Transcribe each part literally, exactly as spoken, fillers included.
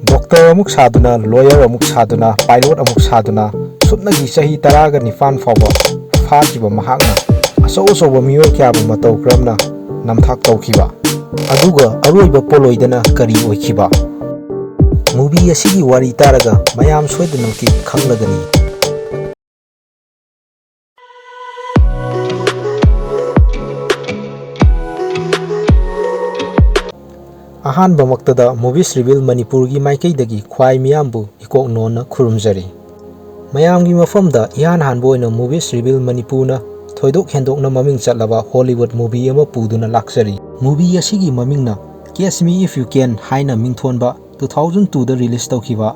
Doctor ꯑꯃꯨꯛ ꯁꯥꯗꯨꯅ, lawyer ꯑꯃꯨꯛ ꯁꯥꯗꯨꯅ, ꯄꯥꯏꯂꯣꯠ ꯑꯃꯨꯛ ꯁꯥꯗꯨꯅ, ꯁꯨꯞꯅꯒꯤ ꯆꯍꯤ ꯇꯔꯥꯒ ꯅꯤꯄꯥꯟ ꯐꯥꯎꯕ ꯐꯥꯈꯤꯕ ꯃꯍꯥꯛꯅ ꯑꯆꯧ ꯑꯆꯧꯕ ꯃꯤꯑꯣꯏ ꯀꯌꯥꯕꯨ ꯃꯇꯧ ꯀꯔꯝꯅ ꯅꯝꯊꯥꯛ ꯇꯧꯈꯤꯕ, ꯑꯗꯨꯒ ꯑꯔꯣꯏꯕ ꯄꯣꯠꯂꯣꯏꯗꯅ ꯀꯔꯤ ꯑꯣꯏꯈꯤꯕ? ꯃꯨꯚꯤ ꯑꯁꯤꯒꯤ ꯋꯥꯔꯤ ꯇꯥꯔꯒ ꯃꯌꯥꯝ ꯁꯣꯏꯗꯅꯃꯛꯀꯤ ꯈꯪꯂꯒꯅꯤ꯫ ꯑꯍꯥꯟꯕꯃꯛꯇꯗ Movies Reveal ꯃꯅꯤꯄꯨꯔꯒꯤ ꯃꯥꯏꯀꯩꯗꯒꯤ ꯈ꯭ꯋꯥꯏ ꯃꯤꯌꯥꯝꯕꯨ ꯏꯀꯣꯛ ꯅꯣꯟꯅ ꯈꯨꯔꯨꯝꯖꯔꯤ꯫ ꯃꯌꯥꯝꯒꯤ ꯃꯐꯝꯗ ꯏꯍꯥꯟ ꯍꯥꯟꯕ ꯑꯣꯏꯅ Movies Reveal ꯃꯅꯤꯄꯨꯔꯅ ꯊꯣꯏꯗꯣꯛ ꯍꯦꯟꯗꯣꯛꯅ ꯃꯃꯤꯡ ꯆꯠꯂꯕ ꯍꯣꯂꯤꯋꯨꯗ ꯃꯨꯚꯤ ꯑꯃ ꯄꯨꯗꯨꯅ ꯂꯥꯛꯆꯔꯤ꯫ ꯃꯨꯚꯤ ꯑꯁꯤꯒꯤ ꯃꯃꯤꯡꯅ Catch Me If You Can ꯍꯥꯏꯅ ꯃꯤꯡꯊꯣꯟꯕ, two thousand twoꯗ ꯔꯤꯂꯤꯁ ꯇꯧꯈꯤꯕ,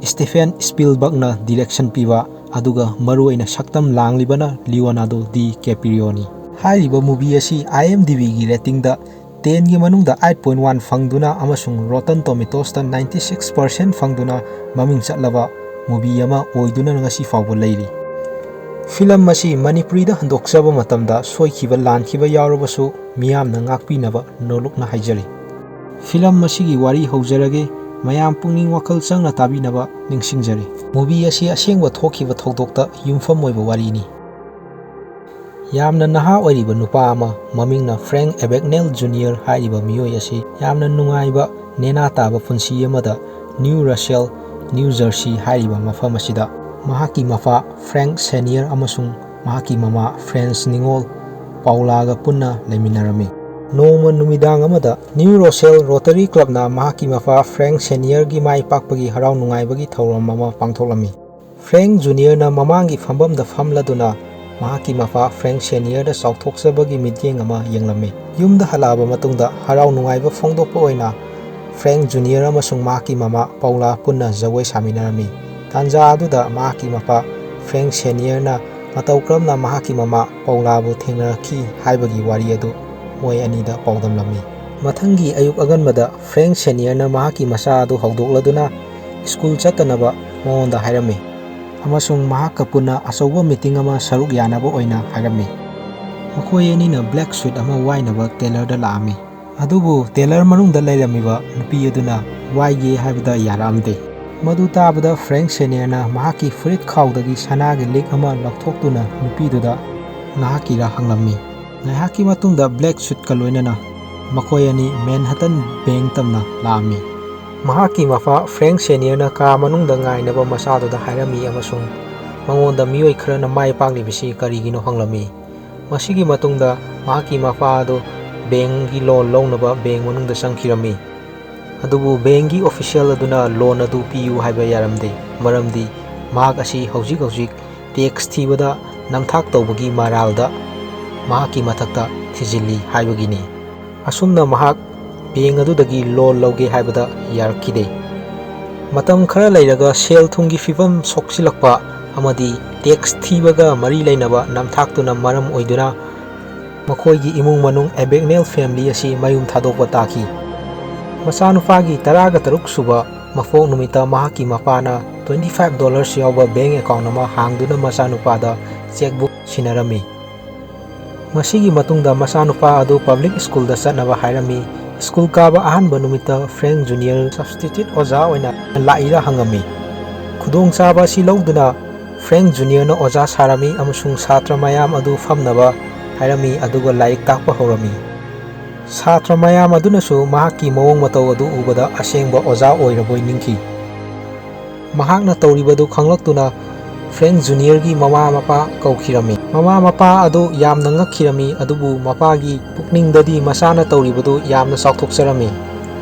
ꯁ꯭ꯇꯤꯐꯦꯟ ꯁ꯭ꯄꯤꯜꯕꯔꯒꯅ ꯗꯤꯔꯦꯛꯁꯟ ꯄꯤꯕ, ꯑꯗꯨꯒ ꯃꯔꯨꯑꯣꯏꯅ ꯁꯛꯇꯝ ꯂꯥꯡꯂꯤꯕꯅ ꯂꯤꯑꯣꯅꯥꯔꯗꯣ ꯗꯤ ꯀꯦꯄ꯭ꯔꯤꯑꯣꯅꯤ꯫ ꯍꯥꯏꯔꯤꯕ ꯃꯨꯚꯤ ꯑꯁꯤ IMDbꯒꯤ ꯔꯦꯇꯤꯡꯗ tenꯒꯤ ꯃꯅꯨꯡꯗ eight point one ꯐꯪꯗꯨꯅ ꯑꯃꯁꯨꯡ Rotten Tomatoesꯇ ninety six percent ꯐꯪꯗꯨꯅ ꯃꯃꯤꯡ ꯆꯠꯂꯕ ꯃꯨꯚꯤ ꯑꯃ ꯑꯣꯏꯗꯨꯅ ꯉꯁꯤ ꯐꯥꯎꯕ ꯂꯩꯔꯤ꯫ ꯐꯤꯂꯝ ꯑꯁꯤ ꯃꯅꯤꯄꯨꯔꯤꯗ ꯍꯟꯗꯣꯛꯆꯕ ꯃꯇꯝꯗ ꯁꯣꯏꯈꯤꯕ ꯂꯥꯟꯈꯤꯕ ꯌꯥꯎꯔꯕꯁꯨ ꯃꯤꯌꯥꯝꯅ ꯉꯥꯛꯄꯤꯅꯕ ꯅꯣꯂꯨꯛꯅ ꯍꯥꯏꯖꯔꯤ꯫ ꯐꯤꯂꯝ ꯑꯁꯤꯒꯤ ꯋꯥꯔꯤ ꯍꯧꯖꯔꯒꯦ, ꯃꯌꯥꯝ ꯄꯨꯛꯅꯤꯡ ꯋꯥꯈꯜ ꯆꯪꯅ ꯇꯥꯕꯤꯅꯕ ꯅꯤꯡꯁꯤꯡꯖꯔꯤ꯫ ꯃꯨꯚꯤ ꯑꯁꯤ ꯑꯁꯦꯡꯕ ꯊꯣꯛꯈꯤꯕ ꯊꯧꯗꯣꯛꯇ ꯌꯨꯝꯐꯝ ꯑꯣꯏꯕ ꯋꯥꯔꯤꯅꯤ꯫ ꯌꯥꯝꯅ ꯅꯍꯥ ꯑꯣꯏꯔꯤꯕ ꯅꯨꯄꯥ ꯑꯃ, ꯃꯃꯤꯡꯅ ꯐ꯭ꯔꯦꯡꯛ ꯑꯦꯕꯦꯛꯅꯦꯜ ꯖꯨꯅꯤꯌꯔ ꯍꯥꯏꯔꯤꯕ ꯃꯤꯑꯣꯏ ꯑꯁꯤ ꯌꯥꯝꯅ ꯅꯨꯡꯉꯥꯏꯕ, ꯅꯦꯅꯥ ꯇꯥꯕ ꯄꯨꯟꯁꯤ ꯑꯃꯗ ꯅ꯭ꯌꯨ ꯔꯁꯦꯜ, ꯅ꯭ꯌꯨ ꯖꯔꯁꯤ ꯍꯥꯏꯔꯤꯕ ꯃꯐꯝ ꯑꯁꯤꯗ ꯃꯍꯥꯛꯀꯤ ꯃꯄꯥ ꯐ꯭ꯔꯦꯡꯛ ꯁꯦꯅꯤꯌꯔ ꯑꯃꯁꯨꯡ ꯃꯍꯥꯛꯀꯤ ꯃꯃꯥ ꯐ꯭ꯔꯦꯟꯁ ꯅꯤꯉꯣꯜ ꯄꯥꯎꯂꯥꯒ ꯄꯨꯟꯅ ꯂꯩꯃꯤꯟꯅꯔꯝꯃꯤ꯫ ꯅꯣꯡꯃ ꯅꯨꯃꯤꯗꯥꯡ ꯑꯃꯗ ꯅ꯭ꯌꯨ ꯔꯣꯁꯦꯜ ꯔꯣꯇꯔꯤ ꯀ꯭ꯂꯕꯅ ꯃꯍꯥꯛꯀꯤ ꯃꯄꯥ ꯐ꯭ꯔꯦꯡꯛ ꯁꯦꯅꯤꯌꯔꯒꯤ ꯃꯥꯏ ꯄꯥꯛꯄꯒꯤ ꯍꯔꯥꯎ ꯅꯨꯡꯉꯥꯏꯕꯒꯤ ꯊꯧꯔꯝ ꯑꯃ ꯄꯥꯡꯊꯣꯛꯂꯝꯃꯤ꯫ ꯐ꯭ꯔꯦꯡꯛ ꯖꯨꯅꯤꯌꯔꯅ ꯃꯃꯥꯡꯒꯤ ꯐꯝꯐꯝꯗ ꯐꯝꯂꯗꯨꯅ ꯃꯍꯥꯛꯀꯤ ꯃꯄꯥ ꯐ꯭ꯔꯦꯡꯛ ꯁꯦꯅꯤꯌꯔꯗ ꯆꯥꯎꯊꯣꯛꯆꯕꯒꯤ ꯃꯤꯠꯌꯦꯡ ꯑꯃ ꯌꯦꯡꯂꯝꯃꯤ꯫ ꯌꯨꯝꯗ ꯍꯜꯂꯛꯂꯕ ꯃꯇꯨꯡꯗ ꯍꯔꯥꯎ ꯅꯨꯡꯉꯥꯏꯕ ꯐꯣꯡꯗꯣꯛꯄ ꯑꯣꯏꯅ ꯐ꯭ꯔꯦꯡꯛ ꯖꯨꯅꯤꯌꯔ ꯑꯃꯁꯨꯡ ꯃꯍꯥꯛꯀꯤ ꯃꯃꯥ ꯄꯥꯎꯂꯥ ꯄꯨꯟꯅ ꯖꯒꯣꯏ ꯁꯥꯃꯤꯟꯅꯔꯝꯃꯤ꯫ ꯇꯥꯟꯖꯥ ꯑꯗꯨꯗ ꯃꯍꯥꯛꯀꯤ ꯃꯄꯥ ꯐ꯭ꯔꯦꯡꯛ ꯁꯦꯅꯤꯌꯔꯅ ꯃꯇꯧ ꯀꯔꯝꯅ ꯃꯍꯥꯛꯀꯤ ꯃꯃꯥ ꯄꯥꯎꯂꯥꯕꯨ ꯊꯦꯡꯅꯔꯛꯈꯤ ꯍꯥꯏꯕꯒꯤ ꯋꯥꯔꯤ ꯑꯗꯨ ꯃꯣꯏ ꯑꯅꯤꯗ ꯄꯥꯎꯗꯝꯂꯝꯃꯤ꯫ ꯃꯊꯪꯒꯤ ꯑꯌꯨꯛ ꯑꯉꯟꯕꯗ ꯐ꯭ꯔꯦꯡꯛ ꯁꯦꯅꯤꯌꯔꯅ ꯃꯍꯥꯛꯀꯤ ꯃꯆꯥ ꯑꯗꯨ ꯍꯧꯗꯣꯛꯂꯗꯨꯅ ꯁ꯭ꯀꯨꯜ ꯆꯠꯇꯅꯕ ꯃꯉꯣꯟꯗ ꯍꯥꯏꯔꯝꯃꯤ ꯑꯃꯁꯨꯡ ꯃꯍꯥꯛꯀ ꯄꯨꯟꯅ ꯑꯆꯧꯕ ꯃꯤꯇꯤꯡ ꯑꯃ ꯁꯔꯨꯛ ꯌꯥꯅꯕ ꯑꯣꯏꯅ ꯍꯥꯏꯔꯝꯃꯤ꯫ ꯃꯈꯣꯏ ꯑꯅꯤꯅ ꯕ꯭ꯂꯦꯛ ꯁꯨꯠ ꯑꯃ ꯋꯥꯏꯅꯕ ꯇꯦꯂꯔꯗ ꯂꯥꯛꯂꯝꯃꯤ꯫ ꯑꯗꯨꯕꯨ ꯇꯦꯂꯔ ꯃꯅꯨꯡꯗ ꯂꯩꯔꯝꯂꯤꯕ ꯅꯨꯄꯤ ꯑꯗꯨꯅ ꯋꯥꯏꯒꯦ ꯍꯥꯏꯕꯗ ꯌꯥꯔꯛꯑꯝꯗꯦ꯫ ꯃꯗꯨ ꯇꯥꯕꯗ ꯐ꯭ꯔꯦꯡꯛ ꯁꯦꯅꯤꯌꯔꯅ ꯃꯍꯥꯛꯀꯤ ꯐꯨꯔꯤꯠ ꯈꯥꯎꯗꯒꯤ ꯁꯅꯥꯒꯤ ꯂꯤꯛ ꯑꯃ ꯂꯧꯊꯣꯛꯇꯨꯅ ꯅꯨꯄꯤꯗꯨꯗ "ꯅꯍꯥꯛꯀꯤꯔꯥ?" ꯍꯪꯂꯝꯃꯤ꯫ ꯉꯥꯏꯍꯥꯛꯀꯤ ꯃꯇꯨꯡꯗ ꯕ꯭ꯂꯦꯛ ꯁꯨꯠꯀ ꯂꯣꯏꯅꯅ ꯃꯈꯣꯏ ꯑꯅꯤ ꯃꯦꯟꯍꯇꯟ ꯕꯦꯡ ꯇꯝꯅ ꯂꯥꯛꯑꯝꯃꯤ꯫ ꯃꯍꯥꯛꯀꯤ ꯃꯄꯥ ꯐ꯭ꯔꯦꯡꯛ ꯁꯦꯅꯤꯌꯔꯅ ꯀꯥ ꯃꯅꯨꯡꯗ ꯉꯥꯏꯅꯕ ꯃꯆꯥꯗꯨꯗ ꯍꯥꯏꯔꯝꯃꯤ ꯑꯃꯁꯨꯡ ꯃꯉꯣꯟꯗ ꯃꯤꯑꯣꯏ ꯈꯔꯅ ꯃꯥꯏ ꯄꯥꯛꯂꯤꯕꯁꯤ ꯀꯔꯤꯒꯤꯅꯣ ꯍꯪꯂꯝꯃꯤ꯫ ꯃꯁꯤꯒꯤ ꯃꯇꯨꯡꯗ ꯃꯍꯥꯛꯀꯤ ꯃꯄꯥ ꯑꯗꯨ ꯕꯦꯡꯒꯤ ꯂꯣꯟ ꯂꯧꯅꯕ ꯕꯦꯡ ꯃꯅꯨꯡꯗ ꯆꯪꯈꯤꯔꯝꯃꯤ꯫ ꯑꯗꯨꯕꯨ ꯕꯦꯡꯒꯤ ꯑꯣꯐꯤꯁꯤꯌꯦꯜ ꯑꯗꯨꯅ ꯂꯣꯟ ꯑꯗꯨ ꯄꯤꯌꯨ ꯍꯥꯏꯕ ꯌꯥꯔꯝꯗꯦ, ꯃꯔꯝꯗꯤ ꯃꯍꯥꯛ ꯑꯁꯤ ꯍꯧꯖꯤꯛ ꯍꯧꯖꯤꯛ ꯇꯦꯛꯁ ꯊꯤꯕꯗ ꯅꯝꯊꯥꯛ ꯇꯧꯕꯒꯤ ꯃꯔꯥꯜꯗ ꯃꯍꯥꯛꯀꯤ ꯃꯊꯛꯇ ꯊꯤꯖꯤꯜꯂꯤ ꯍꯥꯏꯕꯒꯤꯅꯤ꯫ ꯑꯁꯨꯝꯅ ꯃꯍꯥꯛ ꯕꯦꯡ ꯑꯗꯨꯗꯒꯤ ꯂꯣꯟ ꯂꯧꯒꯦ ꯍꯥꯏꯕꯗ ꯌꯥꯔꯛꯈꯤꯗꯦ꯫ ꯃꯇꯝ ꯈꯔ ꯂꯩꯔꯒ ꯁꯦꯜ ꯊꯨꯝꯒꯤ ꯐꯤꯕꯝ ꯁꯣꯛꯆꯤꯜꯂꯛꯄ ꯑꯃꯗꯤ ꯇꯦꯛꯁ ꯊꯤꯕꯒ ꯃꯔꯤ ꯂꯩꯅꯕ ꯅꯝꯊꯥꯛꯇꯨꯅ ꯃꯔꯝ ꯑꯣꯏꯗꯨꯅ ꯃꯈꯣꯏꯒꯤ ꯏꯃꯨꯡ ꯃꯅꯨꯡ ꯑꯦꯕꯦꯛꯅꯦꯜ ꯐꯦꯃꯤꯂꯤ ꯑꯁꯤ ꯃꯌꯨꯝ ꯊꯥꯗꯣꯛꯄ ꯇꯥꯈꯤ꯫ ꯃꯆꯥꯅꯨꯄꯥꯒꯤ ꯇꯔꯥꯒ ꯇꯔꯨꯛ ꯁꯨꯕ ꯃꯄꯣꯛ ꯅꯨꯃꯤꯠꯇ ꯃꯍꯥꯛꯀꯤ ꯃꯄꯥꯅ twenty five dollars ꯌꯥꯎꯕ ꯕꯦꯡ ꯑꯦꯀꯥꯎꯟ ꯑꯃ ꯍꯥꯡꯗꯨꯅ ꯃꯆꯥꯅꯨꯄꯥꯗ ꯆꯦꯛꯕꯨꯛ ꯁꯤꯟꯅꯔꯝꯃꯤ꯫ ꯃꯁꯤꯒꯤ ꯃꯇꯨꯡꯗ ꯃꯆꯥꯅꯨꯄꯥ ꯑꯗꯨ ꯄꯕ꯭ꯂꯤꯛ ꯁ꯭ꯀꯨꯜꯗ ꯆꯠꯅꯕ ꯍꯥꯏꯔꯝꯃꯤ꯫ ꯁ꯭ꯀꯨꯜ ꯀꯥꯕ ꯑꯍꯥꯟꯕ ꯅꯨꯃꯤꯠꯇ ꯐ꯭ꯔꯦꯡꯛ ꯖꯨꯅꯤꯌꯔ ꯁꯕꯁꯇꯤꯇ꯭ꯌꯨꯠ ꯑꯣꯖꯥ ꯑꯣꯏꯅ ꯂꯥꯛꯏꯔꯥ ꯍꯪꯉꯝꯃꯤ꯫ ꯈꯨꯗꯣꯡꯆꯥꯕ ꯑꯁꯤ ꯂꯧꯗꯨꯅ ꯐ꯭ꯔꯦꯡꯛ ꯖꯨꯅꯤꯌꯔꯅ ꯑꯣꯖꯥ ꯁꯥꯔꯝꯃꯤ ꯑꯃꯁꯨꯡ ꯁꯥꯇ꯭ꯔ ꯃꯌꯥꯝ ꯑꯗꯨ ꯐꯝꯅꯕ ꯍꯥꯏꯔꯝꯃꯤ, ꯑꯗꯨꯒ ꯂꯥꯏꯔꯤꯛ ꯇꯥꯛꯄ ꯍꯧꯔꯝꯃꯤ꯫ ꯁꯥꯇ꯭ꯔ ꯃꯌꯥꯝ ꯑꯗꯨꯅꯁꯨ ꯃꯍꯥꯛꯀꯤ ꯃꯑꯣꯡ ꯃꯇꯧ ꯑꯗꯨ ꯎꯕꯗ ꯑꯁꯦꯡꯕ ꯑꯣꯖꯥ ꯑꯣꯏꯔꯕꯣꯏ ꯅꯤꯡꯈꯤ꯫ ꯃꯍꯥꯛꯅ ꯇꯧꯔꯤꯕꯗꯨ ꯈꯪꯂꯛꯇꯨꯅ ꯐ꯭ꯔꯦꯡꯛ ꯖꯨꯅꯤꯌꯔꯒꯤ ꯃꯃꯥ ꯃꯄꯥ ꯀꯧꯈꯤꯔꯝꯃꯤ꯫ ꯃꯃꯥ ꯃꯄꯥ ꯑꯗꯨ ꯌꯥꯝꯅ ꯉꯛꯈꯤꯔꯝꯃꯤ, ꯑꯗꯨꯕꯨ ꯃꯄꯥꯒꯤ ꯄꯨꯛꯅꯤꯡꯗꯗꯤ ꯃꯆꯥꯅ ꯇꯧꯔꯤꯕꯗꯨ ꯌꯥꯝꯅ ꯆꯥꯎꯊꯣꯛꯆꯔꯝꯃꯤ꯫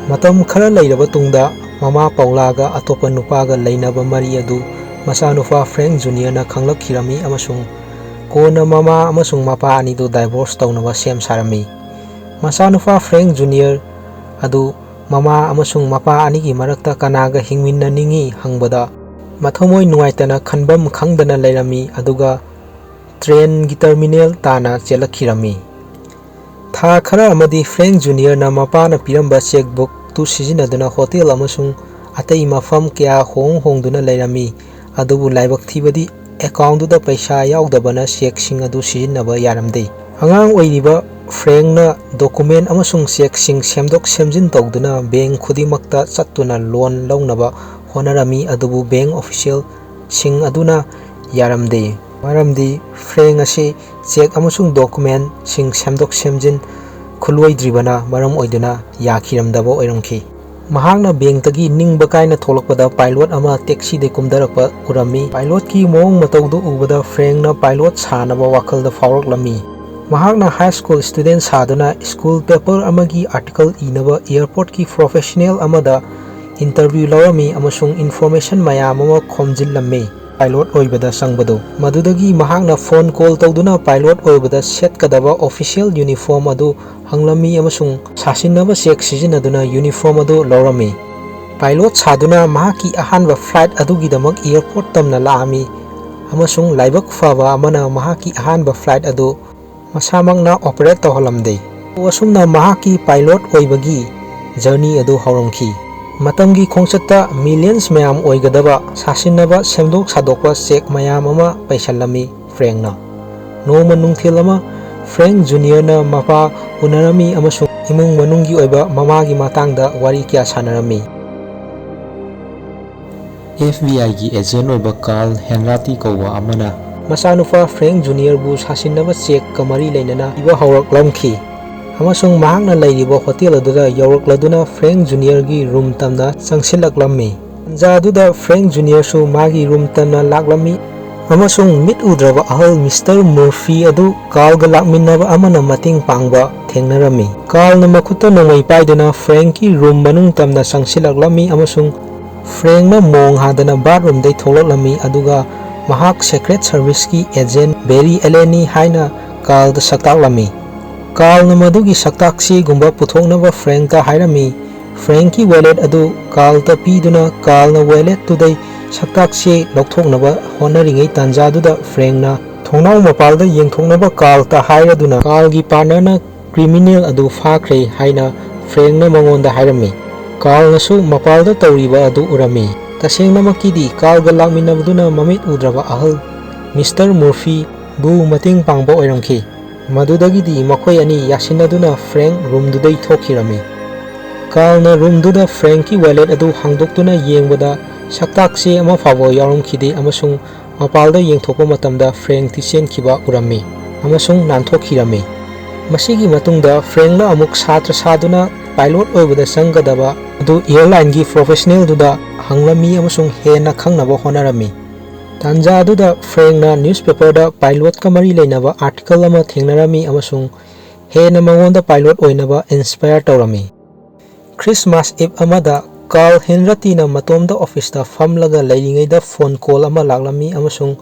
ꯃꯇꯝ ꯈꯔ ꯂꯩꯔꯕ ꯇꯨꯡꯗ ꯃꯃꯥ ꯄꯥꯎꯂꯥꯒ ꯑꯇꯣꯞꯄ ꯅꯨꯄꯥꯒ ꯂꯩꯅꯕ ꯃꯔꯤ ꯑꯗꯨ ꯃꯆꯥꯅꯨꯄꯥ ꯐ꯭ꯔꯦꯡꯛ ꯖꯨꯅꯤꯌꯔꯅ ꯈꯪꯂꯛꯈꯤꯔꯝꯃꯤ ꯑꯃꯁꯨꯡ ꯀꯣꯟꯅ ꯃꯃꯥ ꯑꯃꯁꯨꯡ ꯃꯄꯥ ꯑꯅꯤꯗꯨ ꯗꯥꯏꯚꯣꯔꯁ ꯇꯧꯅꯕ ꯁꯦꯝ ꯁꯥꯔꯝꯃꯤ꯫ ꯃꯆꯥꯅꯨꯄꯥ ꯐ꯭ꯔꯦꯡꯛ ꯖꯨꯅꯤꯌꯔ ꯑꯗꯨ ꯃꯃꯥ ꯑꯃꯁꯨꯡ ꯃꯄꯥ ꯑꯅꯤꯒꯤ ꯃꯔꯛꯇ ꯀꯅꯥꯒ ꯍꯤꯡꯃꯤꯟꯅꯅꯤꯡꯏ ꯍꯪꯕꯗ ꯃꯊꯃꯣꯏ ꯅꯨꯡꯉꯥꯏꯇꯅ ꯈꯟꯐꯝ ꯈꯪꯗꯅ ꯂꯩꯔꯝꯃꯤ, ꯑꯗꯨꯒ ꯇ꯭ꯔꯦꯟꯒꯤ ꯇꯔꯃꯤꯅꯦꯜ ꯇꯥꯟꯅ ꯆꯦꯜꯂꯛꯈꯤꯔꯝꯃꯤ꯫ ꯊꯥ ꯈꯔ ꯑꯃꯗꯤ ꯐ꯭ꯔꯦꯡꯛ ꯖꯨꯅꯤꯌꯔꯅ ꯃꯄꯥꯅ ꯄꯤꯔꯝꯕ ꯆꯦꯛꯕꯨꯛꯇꯨ ꯁꯤꯖꯤꯟꯅꯗꯨꯅ ꯍꯣꯇꯦꯜ ꯑꯃꯁꯨꯡ ꯑꯇꯩ ꯃꯐꯝ ꯀꯌꯥ ꯍꯣꯡ ꯍꯣꯡꯗꯨꯅ ꯂꯩꯔꯝꯃꯤ, ꯑꯗꯨꯕꯨ ꯂꯥꯏꯕꯛ ꯊꯤꯕꯗꯤ ꯑꯦꯀꯥꯎꯟꯗꯨꯗ ꯄꯩꯁꯥ ꯌꯥꯎꯗꯕꯅ ꯆꯦꯛꯁꯤꯡ ꯑꯗꯨ ꯁꯤꯖꯤꯟꯅꯕ ꯌꯥꯔꯝꯗꯦ꯫ ꯑꯉꯥꯡ ꯑꯣꯏꯔꯤꯕ ꯐ꯭ꯔꯦꯡꯅ ꯗꯣꯀꯨꯃꯦꯟ ꯑꯃꯁꯨꯡ ꯆꯦꯛꯁꯤꯡ ꯁꯦꯝꯗꯣꯛ ꯁꯦꯝꯖꯤꯟ ꯇꯧꯗꯨꯅ ꯕꯦꯡ ꯈꯨꯗꯤꯡꯃꯛꯇ ꯆꯠꯇꯨꯅ ꯂꯣꯟ ꯂꯧꯅꯕ ꯍꯣꯠꯅꯔꯝꯃꯤ, ꯑꯗꯨꯕꯨ ꯕꯦꯡ ꯑꯣꯐꯤꯁꯤꯌꯦꯜꯁꯤꯡ ꯑꯗꯨꯅ ꯌꯥꯔꯝꯗꯦ, ꯃꯔꯝꯗꯤ ꯐ꯭ꯔꯦꯡ ꯑꯁꯤ ꯆꯦꯛ ꯑꯃꯁꯨꯡ ꯗꯣꯀꯨꯃꯦꯟꯁꯤꯡ ꯁꯦꯝꯗꯣꯛ ꯁꯦꯝꯖꯤꯟ ꯈꯨꯠꯂꯣꯏꯗ꯭ꯔꯤꯕꯅ ꯃꯔꯝ ꯑꯣꯏꯗꯨꯅ ꯌꯥꯈꯤꯔꯝꯗꯕ ꯑꯣꯏꯔꯝꯈꯤ꯫ ꯃꯍꯥꯛꯅ ꯕꯦꯡꯛꯇꯒꯤ ꯅꯤꯡꯕ ꯀꯥꯏꯅ ꯊꯣꯛꯂꯛꯄꯗ ꯄꯥꯏꯂꯣꯠ ꯑꯃ ꯇꯦꯛꯁꯤꯗꯒꯤ ꯀꯨꯝꯊꯔꯛꯄ ꯎꯔꯝꯃꯤ꯫ ꯄꯥꯏꯂꯣꯠꯀꯤ ꯃꯑꯣꯡ ꯃꯇꯧꯗꯨ ꯎꯕꯗ ꯐ꯭ꯔꯦꯡꯅ ꯄꯥꯏꯂꯣꯠ ꯁꯥꯅꯕ ꯋꯥꯈꯜꯗ ꯐꯥꯎꯔꯛꯂꯝꯃꯤ꯫ ꯃꯍꯥꯛꯅ ꯍꯥꯏ ꯁ꯭ꯀꯨꯜ ꯁ꯭ꯇꯨꯗꯦꯟꯠ ꯁꯥꯗꯨꯅ ꯁ꯭ꯀꯨꯜ ꯄꯦꯄꯔ ꯑꯃꯒꯤ ꯑꯥꯔꯇꯤꯀꯜ ꯏꯅꯕ ꯑꯦꯌꯔꯄꯣꯔꯠꯀꯤ ꯄ꯭ꯔꯣꯐꯦꯁꯅꯦꯜ ꯑꯃꯗ ꯏꯟꯇꯔꯚ꯭ꯌꯨ ꯂꯧꯔꯝꯃꯤ ꯑꯃꯁꯨꯡ ꯏꯟꯐꯣꯔꯃꯦꯁꯟ ꯃꯌꯥꯝ ꯑꯃ ꯈꯣꯝꯖꯤꯜꯂꯝꯃꯤ꯫ ꯄꯥꯏꯂꯣꯠ ꯑꯣꯏꯕꯗ ꯆꯪꯕꯗꯨ꯫ ꯃꯗꯨꯗꯒꯤ ꯃꯍꯥꯛꯅ ꯐꯣꯟ ꯀꯣꯜ ꯇꯧꯗꯨꯅ ꯄꯥꯏꯂꯣꯠ ꯑꯣꯏꯕꯗ ꯁꯦꯠꯀꯗꯕ ꯑꯣꯐꯤꯁꯤꯌꯦꯜ ꯌꯨꯅꯤꯐꯣꯔꯝ ꯑꯗꯨ ꯍꯪꯂꯝꯃꯤ ꯑꯃꯁꯨꯡ ꯁꯥꯁꯤꯟꯅꯕ ꯆꯦꯛ ꯁꯤꯖꯤꯟꯅꯗꯨꯅ ꯌꯨꯅꯤꯐꯣꯔꯝ ꯑꯗꯨ ꯂꯧꯔꯝꯃꯤ꯫ ꯄꯥꯏꯂꯣꯠ ꯁꯥꯗꯨꯅ ꯃꯍꯥꯛꯀꯤ ꯑꯍꯥꯟꯕ ꯐ꯭ꯂꯥꯏꯠ ꯑꯗꯨꯒꯤꯗꯃꯛ ꯑꯦꯌꯔꯄꯣꯔꯠ ꯇꯝꯅ ꯂꯥꯛꯑꯝꯃꯤ ꯑꯃꯁꯨꯡ ꯂꯥꯏꯕꯛ ꯐꯕ ꯑꯃꯅ ꯃꯍꯥꯛꯀꯤ ꯑꯍꯥꯟꯕ ꯐ꯭ꯂꯥꯏꯠ ꯑꯗꯨ ꯃꯁꯥꯃꯛꯅ ꯑꯣꯄꯔꯦꯠ ꯇꯧꯍꯜꯂꯝꯗꯦ꯫ ꯑꯁꯨꯝꯅ ꯃꯍꯥꯛꯀꯤ ꯄꯥꯏꯂꯣꯠ ꯑꯣꯏꯕꯒꯤ ꯖꯔꯅꯤ ꯑꯗꯨ ꯍꯧꯔꯝꯈꯤ꯫ ꯃꯇꯝꯒꯤ ꯈꯣꯡꯆꯠꯇ ꯃꯤꯂꯤꯌꯟꯁ ꯃꯌꯥꯝ ꯑꯣꯏꯒꯗꯕ ꯁꯥꯁꯤꯟꯅꯕ ꯁꯦꯝꯗꯣꯛ ꯁꯥꯗꯣꯛꯄ ꯆꯦꯛ ꯃꯌꯥꯝ ꯑꯃ ꯄꯩꯁꯜꯂꯝꯃꯤ ꯐ꯭ꯔꯦꯡꯅ꯫ ꯅꯣꯡꯃ ꯅꯨꯡꯊꯤꯜ ꯑꯃ ꯐ꯭ꯔꯦꯡ ꯖꯨꯅꯤꯌꯔꯅ ꯃꯄꯥ ꯎꯅꯔꯝꯃꯤ ꯑꯃꯁꯨꯡ ꯏꯃꯨꯡ ꯃꯅꯨꯡꯒꯤ ꯑꯣꯏꯕ ꯃꯃꯥꯒꯤ ꯃꯇꯥꯡꯗ ꯋꯥꯔꯤ ꯀꯌꯥ ꯁꯥꯟꯅꯔꯝꯃꯤ꯫ ꯑꯦꯐ ꯕꯤ ꯑꯥꯏꯒꯤ ꯑꯦꯖꯦꯟ ꯑꯣꯏꯕ ꯀꯥꯔꯜ ꯍꯦꯟꯔꯥꯇꯤ ꯀꯧꯕ ꯑꯃꯅ ꯃꯆꯥꯅꯨꯄꯥ ꯐ꯭ꯔꯦꯡ ꯖꯨꯅꯤꯌꯔꯕꯨ ꯁꯥꯁꯤꯟꯅꯕ ꯆꯦꯛꯀ ꯃꯔꯤ ꯂꯩꯅꯅ ꯏꯕ ꯍꯧꯔꯛꯂꯝꯈꯤ ꯑꯃꯁꯨꯡ ꯃꯍꯥꯛꯅ ꯂꯩꯔꯤꯕ ꯍꯣꯇꯦꯜ ꯑꯗꯨꯗ ꯌꯧꯔꯛꯂꯗꯨꯅ ꯐ꯭ꯔꯦꯡ ꯖꯨꯅꯤꯌꯔꯒꯤ ꯔꯨꯝ ꯇꯝꯅ ꯆꯪꯁꯤꯜꯂꯛꯂꯝꯃꯤ꯫ ꯇꯟꯖꯥ ꯑꯗꯨꯗ ꯐ꯭ꯔꯦꯡ ꯖꯨꯅꯤꯌꯔꯁꯨ ꯃꯥꯒꯤ ꯔꯨꯝ ꯇꯝꯅ ꯂꯥꯛꯂꯝꯃꯤ ꯑꯃꯁꯨꯡ ꯃꯤꯠ ꯎꯗ꯭ꯔꯕ ꯑꯍꯜ ꯃꯤꯁꯇꯔ ꯃꯨꯔꯐꯤ ꯑꯗꯨ ꯀꯥꯔꯜꯒ ꯂꯥꯛꯃꯤꯟꯅꯕ ꯑꯃꯅ ꯃꯇꯦꯡ ꯄꯥꯡꯕ ꯊꯦꯡꯅꯔꯝꯃꯤ꯫ ꯀꯥꯔꯜꯅ ꯃꯈꯨꯠꯇ ꯅꯣꯡꯃꯩ ꯄꯥꯏꯗꯨꯅ ꯐ꯭ꯔꯦꯡꯀꯤ ꯔꯨꯝ ꯃꯅꯨꯡ ꯇꯝꯅ ꯆꯪꯁꯤꯜꯂꯛꯂꯝꯃꯤ ꯑꯃꯁꯨꯡ ꯐ꯭ꯔꯦꯡꯅ ꯃꯣꯡ ꯍꯥꯗꯅ ꯕꯥꯠꯔꯨꯝꯗꯩ ꯊꯣꯛꯂꯛꯂꯝꯃꯤ, ꯑꯗꯨꯒ ꯃꯍꯥꯛ ꯁꯦꯀ꯭ꯔꯦꯠ ꯁꯔꯚꯤꯁꯀꯤ ꯑꯦꯖꯦꯟ ꯕꯦꯔꯤ ꯑꯦꯂꯦꯟꯅꯤ ꯍꯥꯏꯅ ꯀꯥꯔꯜꯗ ꯁꯛꯇꯥꯛꯂꯝꯃꯤ꯫ ꯀꯥꯔꯜꯅ ꯃꯗꯨꯒꯤ ꯁꯛꯇꯥꯛ ꯆꯦꯒꯨꯝꯕ ꯄꯨꯊꯣꯛꯅꯕ ꯐ꯭ꯔꯦꯡꯇ ꯍꯥꯏꯔꯝꯃꯤ꯫ ꯐ꯭ꯔꯦꯡꯀꯤ ꯋꯦꯂꯦꯠ ꯑꯗꯨ ꯀꯥꯔꯜꯗ ꯄꯤꯗꯨꯅ ꯀꯥꯔꯜꯅ ꯋꯦꯂꯦꯠꯇꯨꯗꯩ ꯁꯛꯇꯥꯛ ꯆꯦ ꯂꯧꯊꯣꯛꯅꯕ ꯍꯣꯠꯅꯔꯤꯉꯩ ꯇꯥꯟꯖꯥꯗꯨꯗ ꯐ꯭ꯔꯦꯡꯅ ꯊꯣꯡꯅꯥꯎ ꯃꯄꯥꯜꯗ ꯌꯦꯡꯊꯣꯛꯅꯕ ꯀꯥꯔꯜꯇ ꯍꯥꯏꯔꯗꯨꯅ ꯀꯥꯔꯜꯒꯤ ꯄꯥꯔꯠꯅꯔꯅ ꯀ꯭ꯔꯤꯃꯤꯅꯦꯜ ꯑꯗꯨ ꯐꯥꯈ꯭ꯔꯦ ꯍꯥꯏꯅ ꯐ꯭ꯔꯦꯡꯅ ꯃꯉꯣꯟꯗ ꯍꯥꯏꯔꯝꯃꯤ꯫ ꯀꯥꯔꯜꯅꯁꯨ ꯃꯄꯥꯜꯗ ꯇꯧꯔꯤꯕ ꯑꯗꯨ ꯎꯔꯝꯃꯤ꯫ ꯇꯁꯦꯡꯅꯃꯛꯀꯤꯗꯤ ꯀꯥꯔꯜꯒ ꯂꯥꯛꯃꯤꯟꯅꯕꯗꯨꯅ ꯃꯃꯤꯠ ꯎꯗ꯭ꯔꯕ ꯑꯍꯜ ꯃꯤꯁꯇꯔ ꯃꯨꯔꯐꯤꯕꯨ ꯃꯇꯦꯡ ꯄꯥꯡꯕ ꯑꯣꯏꯔꯝꯈꯤ꯫ ꯃꯗꯨꯗꯒꯤꯗꯤ ꯃꯈꯣꯏ ꯑꯅꯤ ꯌꯥꯁꯤꯟꯅꯗꯨꯅ ꯐ꯭ꯔꯦꯡ ꯔꯨꯝꯗꯨꯗꯩ ꯊꯣꯛꯈꯤꯔꯝꯃꯤ꯫ ꯀꯥꯔꯜꯅ ꯔꯨꯝꯗꯨꯗ ꯐ꯭ꯔꯦꯡꯀꯤ ꯋꯥꯂꯦꯠ ꯑꯗꯨ ꯍꯥꯡꯗꯣꯛꯇꯨꯅ ꯌꯦꯡꯕꯗ ꯁꯛꯇꯥꯛꯁꯦ ꯑꯃ ꯐꯥꯎꯕ ꯌꯥꯎꯔꯝꯈꯤꯗꯦ ꯑꯃꯁꯨꯡ ꯃꯄꯥꯜꯗ ꯌꯦꯡꯊꯣꯛꯄ ꯃꯇꯝꯗ ꯐ꯭ꯔꯦꯡꯛꯇꯤ ꯆꯦꯟꯈꯤꯕ ꯎꯔꯝꯃꯤ ꯑꯃꯁꯨꯡ ꯅꯥꯟꯊꯣꯛꯈꯤꯔꯝꯃꯤ꯫ ꯃꯁꯤꯒꯤ ꯃꯇꯨꯡꯗ ꯐ꯭ꯔꯦꯡꯛꯅ ꯑꯃꯨꯛ ꯁꯥꯇ꯭ꯔ ꯁꯥꯗꯨꯅ ꯄꯥꯏꯂꯣꯠ ꯑꯣꯏꯕꯗ ꯆꯪꯒꯗꯕ ꯑꯗꯨ ꯑꯦꯌꯔꯂꯥꯏꯟꯒꯤ ꯄ꯭ꯔꯣꯐꯦꯁꯅꯦꯜꯗꯨꯗ ꯍꯪꯂꯝꯃꯤ ꯑꯃꯁꯨꯡ ꯍꯦꯟꯅ ꯈꯪꯅꯕ ꯍꯣꯠꯅꯔꯝꯃꯤ꯫ ꯇꯥꯟꯖꯥ ꯑꯗꯨꯗ ꯐ꯭ꯔꯦꯡꯛꯅ ꯅ꯭ꯌꯨꯁꯄꯦꯄꯔꯗ ꯄꯥꯏꯂꯣꯠꯀ ꯃꯔꯤ ꯂꯩꯅꯕ ꯑꯥꯔꯇꯤꯀꯜ ꯑꯃ ꯊꯦꯡꯅꯔꯝꯃꯤ ꯑꯃꯁꯨꯡ ꯍꯦꯟꯅ ꯃꯉꯣꯟꯗ ꯄꯥꯏꯂꯣꯠ ꯑꯣꯏꯅꯕ ꯏꯟꯁꯄꯥꯌꯔ ꯇꯧꯔꯝꯃꯤ꯫ ꯈ꯭ꯔꯤꯁꯃꯥꯁ ꯏꯚ ꯑꯃꯗ ꯀꯥꯔꯜ ꯍꯦꯟꯔꯇꯤꯅ ꯃꯇꯣꯝꯗ ꯑꯣꯐꯤꯁꯇ ꯐꯝꯂꯒ ꯂꯩꯔꯤꯉꯩꯗ ꯐꯣꯟ ꯀꯣꯜ ꯑꯃ ꯂꯥꯛꯂꯝꯃꯤ ꯑꯃꯁꯨꯡ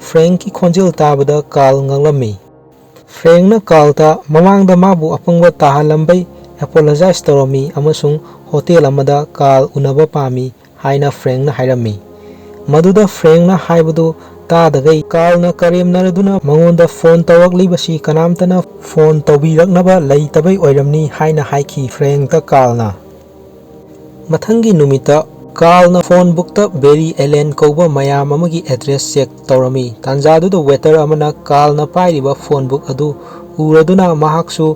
ꯐ꯭ꯔꯦꯡꯛꯀꯤ ꯈꯣꯟꯖꯦꯜ ꯇꯥꯕꯗ ꯀꯥꯔꯜ ꯉꯛꯂꯝꯃꯤ꯫ ꯐ꯭ꯔꯦꯡꯛꯅ ꯀꯥꯔꯜꯗ ꯃꯃꯥꯡꯗ ꯃꯥꯕꯨ ꯑꯄꯪꯕ ꯇꯥꯍꯜꯂꯝꯕꯩ ꯑꯦꯄꯣꯂꯣꯖꯥꯏꯖ ꯇꯧꯔꯝꯃꯤ ꯑꯃꯁꯨꯡ ꯍꯣꯇꯦꯜ ꯑꯃꯗ ꯀꯥꯔꯜ ꯎꯅꯕ ꯄꯥꯝꯃꯤ ꯍꯥꯏꯅ ꯐ꯭ꯔꯦꯡꯛꯅ ꯍꯥꯏꯔꯝꯃꯤ꯫ ꯃꯗꯨꯗ ꯐ꯭ꯔꯦꯡꯛꯅ ꯍꯥꯏꯕꯗꯨ ꯇꯥꯗꯒꯩ ꯀꯥꯔꯜꯅ ꯀꯔꯦꯝꯅꯔꯗꯨꯅ ꯃꯉꯣꯟꯗ ꯐꯣꯟ ꯇꯧꯔꯛꯂꯤꯕꯁꯤ ꯀꯅꯥꯝꯇꯅ ꯐꯣꯟ ꯇꯧꯕꯤꯔꯛꯅꯕ ꯂꯩꯇꯕꯩ ꯑꯣꯏꯔꯝꯅꯤ ꯍꯥꯏꯅ ꯍꯥꯏꯈꯤ ꯐ꯭ꯔꯦꯡꯛꯇ ꯀꯥꯔꯜꯅ꯫ ꯃꯊꯪꯒꯤ ꯅꯨꯃꯤꯠꯇ ꯀꯥꯔꯜꯅ ꯐꯣꯟ ꯕꯨꯛꯇ ꯕꯦꯔꯤ ꯑꯦꯂꯦꯟ ꯀꯧꯕ ꯃꯌꯥꯝ ꯑꯃꯒꯤ ꯑꯦꯗ꯭ꯔꯦꯁ ꯆꯦꯛ ꯇꯧꯔꯝꯃꯤ꯫ ꯇꯥꯟꯖꯥꯗꯨꯗ ꯋꯦꯇꯔ ꯑꯃꯅ ꯀꯥꯔꯜꯅ ꯄꯥꯏꯔꯤꯕ ꯐꯣꯟ ꯕꯨꯛ ꯑꯗꯨ ꯎꯔꯗꯨꯅ ꯃꯍꯥꯛꯁꯨ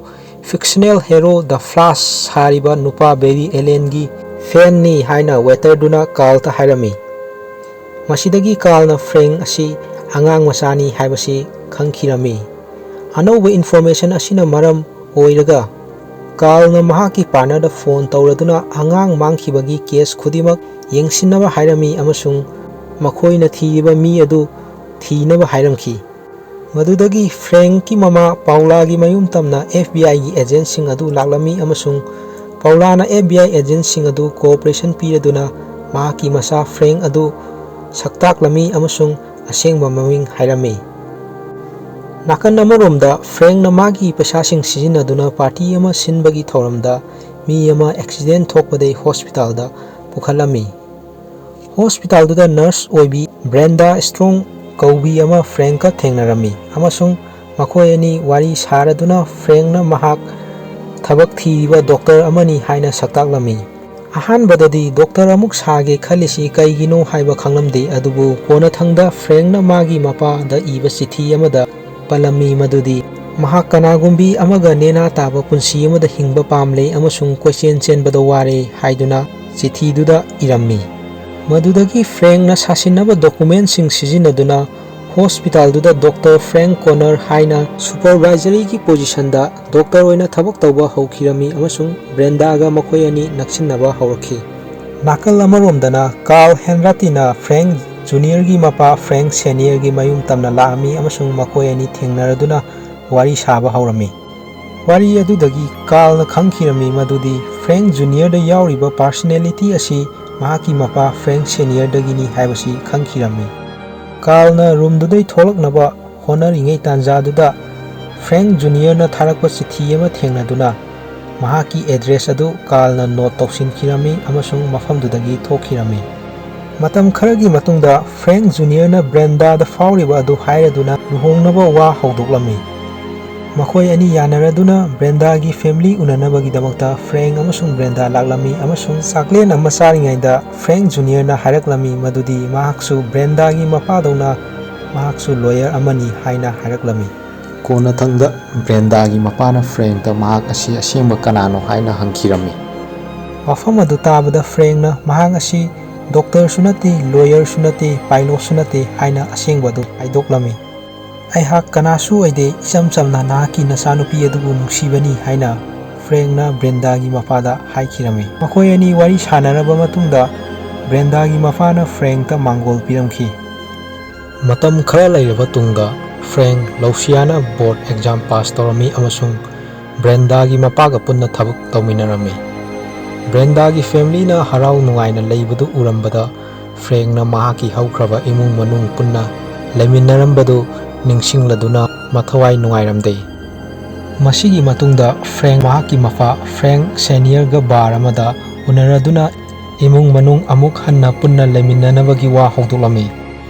ꯐꯤꯛꯁꯅꯦꯜ ꯍꯦꯔꯣ ꯗ ꯐ꯭ꯂꯥꯁ ꯁꯥꯔꯤꯕ ꯅꯨꯄꯥ ꯕꯦꯔꯤ ꯑꯦꯂꯦꯟꯒꯤ ꯐꯦꯟꯅꯤ ꯍꯥꯏꯅ ꯋꯦꯇꯔꯗꯨꯅ ꯀꯥꯔꯜꯗ ꯍꯥꯏꯔꯝꯃꯤ꯫ ꯃꯁꯤꯗꯒꯤ ꯀꯥꯔꯜꯅ ꯐ꯭ꯔꯦꯡꯛ ꯑꯁꯤ ꯑꯉꯥꯡ ꯃꯆꯥꯅꯤ ꯍꯥꯏꯕꯁꯤ ꯈꯪꯈꯤꯔꯝꯃꯤ꯫ ꯑꯅꯧꯕ ꯏꯟꯐꯣꯔꯃꯦꯁꯟ ꯑꯁꯤꯅ ꯃꯔꯝ ꯑꯣꯏꯔꯒ ꯀꯥꯔꯜꯅ ꯃꯍꯥꯛꯀꯤ ꯄꯥꯔꯠꯅꯔꯗ ꯐꯣꯟ ꯇꯧꯔꯗꯨꯅ ꯑꯉꯥꯡ ꯃꯥꯡꯈꯤꯕꯒꯤ ꯀꯦꯁ ꯈꯨꯗꯤꯡꯃꯛ ꯌꯦꯡꯁꯤꯟꯅꯕ ꯍꯥꯏꯔꯝꯃꯤ ꯑꯃꯁꯨꯡ ꯃꯈꯣꯏꯅ ꯊꯤꯔꯤꯕ ꯃꯤ ꯑꯗꯨ ꯊꯤꯅꯕ ꯍꯥꯏꯔꯝꯈꯤ꯫ ꯃꯗꯨꯗꯒꯤ ꯐ꯭ꯔꯦꯡꯛꯀꯤ ꯃꯃꯥ ꯄꯥꯎꯂꯥꯒꯤ ꯃꯌꯨꯝ ꯇꯝꯅ ꯑꯦꯐ ꯕꯤ ꯑꯥꯏꯒꯤ ꯑꯦꯖꯦꯟꯠꯁꯤꯡ ꯑꯗꯨ ꯂꯥꯛꯂꯝꯃꯤ ꯑꯃꯁꯨꯡ ꯄꯥꯎꯂꯥꯅ ꯑꯦꯐ ꯕꯤ ꯑꯥꯏ ꯑꯦꯖꯦꯟꯠꯁꯤꯡ ꯑꯗꯨ ꯀꯣꯑꯣꯄꯔꯦꯁꯟ ꯄꯤꯔꯗꯨꯅ ꯃꯍꯥꯛꯀꯤ ꯃꯆꯥ ꯐ꯭ꯔꯦꯡꯛ ꯑꯗꯨ ꯁꯛꯇꯥꯛꯂꯝꯃꯤ ꯑꯃꯁꯨꯡ ꯑꯁꯦꯡꯕ ꯃꯃꯤꯡ ꯍꯥꯏꯔꯝꯃꯤ꯫ ꯅꯥꯀꯟ ꯑꯃꯔꯣꯝꯗ ꯐ꯭ꯔꯦꯡꯛꯅ ꯃꯥꯒꯤ ꯄꯩꯁꯥꯁꯤꯡ ꯁꯤꯖꯤꯟꯅꯗꯨꯅ ꯄꯥꯔꯇꯤ ꯑꯃ ꯁꯤꯟꯕꯒꯤ ꯊꯧꯔꯝꯗ ꯃꯤ ꯑꯃ ꯑꯦꯛꯁꯤꯗꯦꯟꯠ ꯊꯣꯛꯄꯗꯩ ꯍꯣꯁꯄꯤꯇꯥꯜꯗ ꯄꯨꯈꯠꯂꯝꯃꯤ꯫ ꯍꯣꯁꯄꯤꯇꯥꯜꯗꯨꯗ ꯅꯔꯁ ꯑꯣꯏꯕꯤ ꯕ꯭ꯔꯦꯟꯗꯥ ꯁ꯭ꯇ꯭ꯔꯣꯡ ꯀꯧꯕꯤ ꯑꯃ ꯐ꯭ꯔꯦꯡꯛꯀ ꯊꯦꯡꯅꯔꯝꯃꯤ ꯑꯃꯁꯨꯡ ꯃꯈꯣꯏ ꯑꯅꯤ ꯋꯥꯔꯤ ꯁꯥꯔꯗꯨꯅ ꯐ꯭ꯔꯦꯡꯛꯅ ꯃꯍꯥꯛ ꯊꯕꯛ ꯊꯤꯔꯤꯕ ꯗꯣꯛꯇꯔ ꯑꯃꯅꯤ ꯍꯥꯏꯅ ꯁꯛꯇꯥꯛꯂꯝꯃꯤ꯫ ꯑꯍꯥꯟꯕꯗꯗꯤ ꯗꯣꯛꯇꯔ ꯑꯃꯨꯛ ꯁꯥꯒꯦ ꯈꯜꯂꯤꯁꯤ ꯀꯩꯒꯤꯅꯣ ꯍꯥꯏꯕ ꯈꯪꯂꯝꯗꯦ, ꯑꯗꯨꯕꯨ ꯀꯣꯟꯅꯊꯪꯗ ꯐ꯭ꯔꯦꯡꯛꯅ ꯃꯥꯒꯤ ꯃꯄꯥꯗ ꯏꯕ ꯆꯤꯊꯤ ꯑꯃꯗ ꯄꯜꯂꯝꯃꯤ ꯃꯗꯨꯗꯤ ꯃꯍꯥꯛ ꯀꯅꯥꯒꯨꯝꯕꯤ ꯑꯃꯒ ꯅꯦꯅꯥ ꯇꯥꯕ ꯄꯨꯟꯁꯤ ꯑꯃꯗ ꯍꯤꯡꯕ ꯄꯥꯝꯂꯦ ꯑꯃꯁꯨꯡ ꯀꯣꯏꯆꯦꯟ ꯆꯦꯟꯕꯗ ꯋꯥꯔꯦ ꯍꯥꯏꯗꯨꯅ ꯆꯤꯊꯤꯗꯨꯗ ꯏꯔꯝꯃꯤ꯫ ꯃꯗꯨꯗꯒꯤ ꯐ꯭ꯔꯦꯡꯅ ꯁꯥꯁꯤꯟꯅꯕ ꯗꯣꯀꯨꯃꯦꯟꯁꯤꯡ ꯁꯤꯖꯤꯟꯅꯗꯨꯅ ꯍꯣꯁꯄꯤꯇꯥꯜꯗꯨꯗ ꯗꯣꯛꯇꯔ ꯐ꯭ꯔꯦꯡ ꯀꯣꯅꯔ ꯍꯥꯏꯅ ꯁꯨꯄꯔꯚꯥꯏꯖꯔꯤꯒꯤ ꯄꯣꯖꯤꯁꯟꯗ ꯗꯣꯛꯇꯔ ꯑꯣꯏꯅ ꯊꯕꯛ ꯇꯧꯕ ꯍꯧꯈꯤꯔꯝꯃꯤ ꯑꯃꯁꯨꯡ ꯕ꯭ꯔꯦꯟꯗꯥꯒ ꯃꯈꯣꯏ ꯑꯅꯤ ꯅꯛꯁꯤꯟꯅꯕ ꯍꯧꯔꯛꯈꯤ꯫ ꯅꯥꯀꯜ ꯑꯃꯔꯣꯝꯗꯅ ꯀꯥꯔꯜ ꯍꯦꯟꯔꯥꯇꯤꯅ ꯐ꯭ꯔꯦꯡ ꯖꯨꯅꯤꯌꯔꯒꯤ ꯃꯄꯥ ꯐ꯭ꯔꯦꯡ ꯁꯦꯅꯤꯌꯔꯒꯤ ꯃꯌꯨꯝ ꯇꯝꯅ ꯂꯥꯛꯑꯝꯃꯤ ꯑꯃꯁꯨꯡ ꯃꯈꯣꯏ ꯑꯅꯤ ꯊꯦꯡꯅꯔꯗꯨꯅ ꯋꯥꯔꯤ ꯁꯥꯕ ꯍꯧꯔꯝꯃꯤ꯫ ꯋꯥꯔꯤ ꯑꯗꯨꯗꯒꯤ ꯀꯥꯔꯜꯅ ꯈꯪꯈꯤꯔꯝꯃꯤ ꯃꯗꯨꯗꯤ ꯐ꯭ꯔꯦꯡ ꯖꯨꯅꯤꯌꯔꯗ ꯌꯥꯎꯔꯤꯕ ꯄꯥꯔꯁꯣꯅꯦꯂꯤꯇꯤ ꯑꯁꯤ ꯃꯍꯥꯛꯀꯤ ꯃꯄꯥ ꯐ꯭ꯔꯦꯡ ꯁꯦꯅꯤꯌꯔꯗꯒꯤꯅꯤ ꯍꯥꯏꯕꯁꯤ ꯈꯪꯈꯤꯔꯝꯃꯤ꯫ ꯀꯥꯔꯜꯅ ꯔꯨꯝꯗꯨꯗꯩ ꯊꯣꯛꯂꯛꯅꯕ ꯍꯣꯠꯅꯔꯤꯉꯩ ꯇꯥꯟꯖꯥꯗꯨꯗ ꯐ꯭ꯔꯦꯡ ꯖꯨꯅꯤꯌꯔꯅ ꯊꯥꯔꯛꯄ ꯆꯤꯊꯤ ꯑꯃ ꯊꯦꯡꯅꯗꯨꯅ ꯃꯍꯥꯛꯀꯤ ꯑꯦꯗ꯭ꯔꯦꯁ ꯑꯗꯨ ꯀꯥꯔꯜꯅ ꯅꯣꯠ ꯇꯧꯁꯤꯟꯈꯤꯔꯝꯃꯤ ꯑꯃꯁꯨꯡ ꯃꯐꯝꯗꯨꯗꯒꯤ ꯊꯣꯛꯈꯤꯔꯝꯃꯤ꯫ ꯃꯇꯝ ꯈꯔꯒꯤ ꯃꯇꯨꯡꯗ ꯐ꯭ꯔꯦꯡ ꯖꯨꯅꯤꯌꯔꯅ ꯕ꯭ꯔꯦꯟꯗꯥꯗ ꯐꯥꯎꯔꯤꯕ ꯑꯗꯨ ꯍꯥꯏꯔꯗꯨꯅ ꯂꯨꯍꯣꯡꯅꯕ ꯋꯥ ꯍꯧꯗꯣꯛꯂꯝꯃꯤ꯫ ꯃꯈꯣꯏ ꯑꯅꯤ ꯌꯥꯅꯔꯗꯨꯅ ꯕ꯭ꯔꯦꯟꯗꯥꯒꯤ ꯐꯦꯃꯤꯂꯤ ꯎꯅꯅꯕꯒꯤꯗꯃꯛꯇ ꯐ꯭ꯔꯦꯡ ꯑꯃꯁꯨꯡ ꯕ꯭ꯔꯦꯟꯗꯥ ꯂꯥꯛꯂꯝꯃꯤ ꯑꯃꯁꯨꯡ ꯆꯥꯛꯂꯦꯟ ꯑꯃ ꯆꯥꯔꯤꯉꯩꯗ ꯐ꯭ꯔꯦꯡ ꯖꯨꯅꯤꯌꯔꯅ ꯍꯥꯏꯔꯛꯂꯝꯃꯤ ꯃꯗꯨꯗꯤ ꯃꯍꯥꯛꯁꯨ ꯕ꯭ꯔꯦꯟꯗꯥꯒꯤ ꯃꯄꯥꯗꯧꯅ ꯃꯍꯥꯛꯁꯨ ꯂꯣꯌꯔ ꯑꯃꯅꯤ ꯍꯥꯏꯅ ꯍꯥꯏꯔꯛꯂꯝꯃꯤ꯫ ꯀꯣꯟꯅꯊꯪꯗ ꯕ꯭ꯔꯦꯟꯗꯥꯒꯤ ꯃꯄꯥꯅ ꯐ꯭ꯔꯦꯡꯇ ꯃꯍꯥꯛ ꯑꯁꯤ ꯑꯁꯦꯡꯕ ꯀꯅꯥꯅꯣ ꯍꯥꯏꯅ ꯍꯪꯈꯤꯔꯝꯃꯤ꯫ ꯋꯥꯐꯝ ꯑꯗꯨ ꯇꯥꯕꯗ ꯐ꯭ꯔꯦꯡꯅ ꯃꯍꯥꯛ ꯑꯁꯤ ꯗꯣꯛꯇꯔꯁꯨ ꯅꯠꯇꯦ, ꯂꯣꯌꯔꯁꯨ ꯅꯠꯇꯦ, ꯄꯥꯏꯂꯣꯠꯁꯨ ꯅꯠꯇꯦ ꯍꯥꯏꯅ ꯑꯁꯦꯡꯕ ꯑꯗꯨ ꯍꯥꯏꯗꯣꯛꯂꯝꯃꯤ꯫ "ꯑꯩꯍꯥꯛ ꯀꯅꯥꯁꯨ ꯑꯣꯏꯗꯦ, ꯏꯆꯝ ꯆꯝꯅ ꯅꯍꯥꯛꯀꯤ ꯅꯆꯥꯅꯨꯄꯤ ꯑꯗꯨꯕꯨ ꯅꯨꯡꯁꯤꯕꯅꯤ" ꯍꯥꯏꯅ ꯐ꯭ꯔꯦꯡꯅ ꯕ꯭ꯔꯦꯟꯗꯥꯒꯤ ꯃꯄꯥꯗ ꯍꯥꯏꯈꯤꯔꯝꯃꯤ꯫ ꯃꯈꯣꯏ ꯑꯅꯤ ꯋꯥꯔꯤ ꯁꯥꯟꯅꯔꯕ ꯃꯇꯨꯡꯗ ꯕ꯭ꯔꯦꯟꯗꯥꯒꯤ ꯃꯄꯥꯅ ꯐ꯭ꯔꯦꯡꯇ ꯃꯥꯡꯒꯣꯜ ꯄꯤꯔꯝꯈꯤ꯫ ꯃꯇꯝ ꯈꯔ ꯂꯩꯔꯕ ꯇꯨꯡꯗ ꯐ꯭ꯔꯦꯡ ꯂꯧꯁꯤꯌꯥꯅ ꯕꯣꯔꯗ ꯑꯦꯛꯖꯥꯝ ꯄꯥꯁ ꯇꯧꯔꯝꯃꯤ ꯑꯃꯁꯨꯡ ꯕ꯭ꯔꯦꯟꯗꯥꯒꯤ ꯃꯄꯥꯒ ꯄꯨꯟꯅ ꯊꯕꯛ ꯇꯧꯃꯤꯟꯅꯔꯝꯃꯤ꯫ ꯕ꯭ꯔꯦꯟꯗꯥꯒꯤ ꯐꯦꯃꯤꯂꯤꯅ ꯍꯔꯥꯎ ꯅꯨꯡꯉꯥꯏꯅ ꯂꯩꯕꯗꯨ ꯎꯔꯝꯕꯗ ꯐ꯭ꯔꯦꯡꯅ ꯃꯍꯥꯛꯀꯤ ꯍꯧꯈ꯭ꯔꯕ ꯏꯃꯨꯡ ꯃꯅꯨꯡ ꯄꯨꯟꯅ ꯂꯩꯃꯤꯟꯅꯔꯝꯕꯗꯨ ꯅꯤꯡꯁꯤꯡꯂꯗꯨꯅ ꯃꯊꯋꯥꯏ ꯅꯨꯡꯉꯥꯏꯔꯝꯗꯦ꯫ ꯃꯁꯤꯒꯤ ꯃꯇꯨꯡꯗ ꯐ꯭ꯔꯦꯡ ꯃꯍꯥꯛꯀꯤ ꯃꯄꯥ ꯐ꯭ꯔꯦꯡ ꯁꯦꯅꯤꯌꯔꯒ ꯕꯥꯔ ꯑꯃꯗ ꯎꯅꯔꯗꯨꯅ ꯏꯃꯨꯡ ꯃꯅꯨꯡ ꯑꯃꯨꯛ ꯍꯟꯅ ꯄꯨꯟꯅ ꯂꯩꯃꯤꯟꯅꯅꯕꯒꯤ ꯋꯥ ꯍꯧꯗꯣꯛꯂꯝꯃꯤ꯫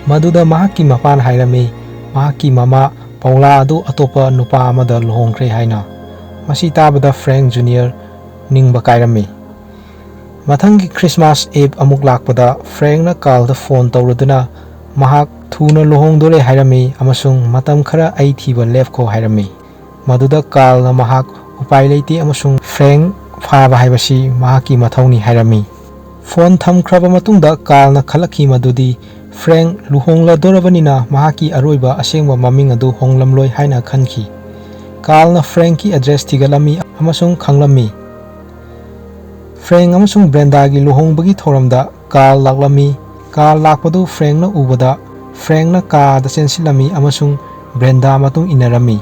ꯃꯗꯨꯗ ꯃꯍꯥꯛꯀꯤ ꯃꯄꯥꯅ ꯍꯥꯏꯔꯝꯃꯤ, ꯃꯍꯥꯛꯀꯤ ꯃꯃꯥ ꯄꯥꯎꯂꯥ ꯑꯗꯨ ꯑꯇꯣꯞꯄ ꯅꯨꯄꯥ ꯑꯃꯗ ꯂꯨꯍꯣꯡꯈ꯭ꯔꯦ ꯍꯥꯏꯅ꯫ ꯃꯁꯤ ꯇꯥꯕꯗ ꯐ꯭ꯔꯦꯡ ꯖꯨꯅꯤꯌꯔ ꯅꯤꯡꯕ ꯀꯥꯏꯔꯝꯃꯤ꯫ ꯃꯊꯪꯒꯤ ꯈ꯭ꯔꯤꯁꯃꯥꯁ ꯏꯚ ꯑꯃꯨꯛ ꯂꯥꯛꯄꯗ ꯐ꯭ꯔꯦꯡꯅ ꯀꯥꯔꯜꯗ ꯐꯣꯟ ꯇꯧꯔꯗꯨꯅ ꯃꯍꯥꯛ ꯊꯨꯅ ꯂꯨꯍꯣꯡꯗꯣꯔꯦ ꯍꯥꯏꯔꯝꯃꯤ ꯑꯃꯁꯨꯡ ꯃꯇꯝ ꯈꯔ ꯑꯩ ꯊꯤꯕ ꯂꯦꯞꯈꯣ ꯍꯥꯏꯔꯝꯃꯤ꯫ ꯃꯗꯨꯗ ꯀꯥꯔꯜꯅ ꯃꯍꯥꯛ ꯎꯄꯥꯏ ꯂꯩꯇꯦ ꯑꯃꯁꯨꯡ ꯐ꯭ꯔꯦꯡꯛ ꯐꯥꯕ ꯍꯥꯏꯕꯁꯤ ꯃꯍꯥꯛꯀꯤ ꯃꯊꯧꯅꯤ ꯍꯥꯏꯔꯝꯃꯤ꯫ ꯐꯣꯟ ꯊꯝꯈ꯭ꯔꯕ ꯃꯇꯨꯡꯗ ꯀꯥꯔꯜꯅ ꯈꯜꯂꯛꯈꯤ ꯃꯗꯨꯗꯤ ꯐ꯭ꯔꯦꯡꯛ ꯂꯨꯍꯣꯡꯂꯗꯣꯔꯕꯅꯤꯅ ꯃꯍꯥꯛꯀꯤ ꯑꯔꯣꯏꯕ ꯑꯁꯦꯡꯕ ꯃꯃꯤꯡ ꯑꯗꯨ ꯍꯣꯡꯂꯝꯂꯣꯏ ꯍꯥꯏꯅ ꯈꯟꯈꯤ꯫ ꯀꯥꯔꯜꯅ ꯐ꯭ꯔꯦꯡꯛꯀꯤ ꯑꯦꯗ꯭ꯔꯦꯁ ꯊꯤꯒꯠꯂꯝꯃꯤ ꯑꯃꯁꯨꯡ ꯈꯪꯂꯝꯃꯤ꯫ ꯐ꯭ꯔꯦꯡꯛ ꯑꯃꯁꯨꯡ ꯕ꯭ꯔꯦꯟꯗꯥꯒꯤ ꯂꯨꯍꯣꯡꯕꯒꯤ ꯊꯧꯔꯝꯗ ꯀꯥꯔꯜ ꯂꯥꯛꯂꯝꯃꯤ꯫ ꯀꯥꯔꯜ ꯂꯥꯛꯄꯗꯨ ꯐ꯭ꯔꯦꯡꯛꯅ ꯎꯕꯗ ꯐ꯭ꯔꯦꯡꯛꯅ ꯀꯥꯗ ꯆꯦꯟꯁꯤꯜꯂꯝꯃꯤ ꯑꯃꯁꯨꯡ ꯕ꯭ꯔꯦꯟꯗꯥ ꯃꯇꯨꯡ ꯏꯟꯅꯔꯝꯃꯤ꯫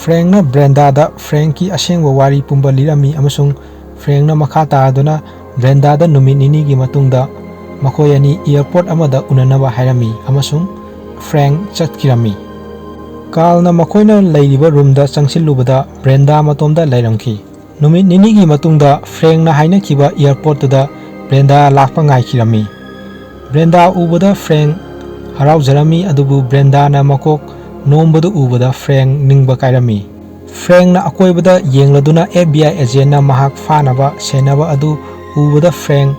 ꯐ꯭ꯔꯦꯡꯛꯅ ꯕ꯭ꯔꯦꯟꯗꯥꯗ ꯐ꯭ꯔꯦꯡꯛꯀꯤ ꯑꯁꯦꯡꯕ ꯋꯥꯔꯤ ꯄꯨꯝꯕ ꯂꯤꯔꯝꯃꯤ ꯑꯃꯁꯨꯡ ꯐ꯭ꯔꯦꯡꯛꯅ ꯃꯈꯥ ꯇꯥꯗꯨꯅ ꯕ꯭ꯔꯦꯟꯗꯥꯗ ꯅꯨꯃꯤꯠ ꯅꯤꯅꯤꯒꯤ ꯃꯇꯨꯡꯗ ꯃꯈꯣꯏ ꯑꯅꯤ ꯑꯦꯌꯔꯄꯣꯔꯠ ꯑꯃꯗ ꯎꯅꯅꯕ ꯍꯥꯏꯔꯝꯃꯤ ꯑꯃꯁꯨꯡ ꯐ꯭ꯔꯦꯡꯛ ꯆꯠꯈꯤꯔꯝꯃꯤ꯫ ꯀꯥꯔꯜꯅ ꯃꯈꯣꯏꯅ ꯂꯩꯔꯤꯕ ꯔꯨꯝꯗ ꯆꯪꯁꯤꯜꯂꯨꯕꯗ ꯕ꯭ꯔꯦꯟꯗꯥ ꯃꯇꯣꯝꯗ ꯂꯩꯔꯝꯈꯤ꯫ ꯅꯨꯃꯤꯠ ꯅꯤꯅꯤꯒꯤ ꯃꯇꯨꯡꯗ ꯐ꯭ꯔꯦꯡꯛꯅ ꯍꯥꯏꯅꯈꯤꯕ ꯑꯦꯌꯔꯄꯣꯔꯠꯇꯨꯗ ꯕ꯭ꯔꯦꯟꯗꯥ ꯂꯥꯛꯄ ꯉꯥꯏꯈꯤꯔꯝꯃꯤ꯫ ꯕ꯭ꯔꯦꯟꯗꯥ ꯎꯕꯗ ꯐ꯭ꯔꯦꯡꯛ ꯍꯔꯥꯎꯖꯔꯝꯃꯤ, ꯑꯗꯨꯕꯨ ꯕ꯭ꯔꯦꯟꯗꯥꯅ ꯃꯀꯣꯛ ꯅꯣꯝꯕꯗꯨ ꯎꯕꯗ ꯐ꯭ꯔꯦꯡꯛ ꯅꯤꯡꯕ ꯀꯥꯏꯔꯝꯃꯤ꯫ ꯐ꯭ꯔꯦꯡꯛꯅ ꯑꯀꯣꯏꯕꯗ ꯌꯦꯡꯂꯗꯨꯅ ꯑꯦꯐ ꯕꯤ ꯑꯥꯏ ꯑꯦꯖꯦꯟꯠꯅ ꯃꯍꯥꯛ ꯐꯥꯅꯕ ꯁꯦꯟꯅꯕ ꯑꯗꯨ ꯎꯕꯗ ꯐ꯭ꯔꯦꯡꯛ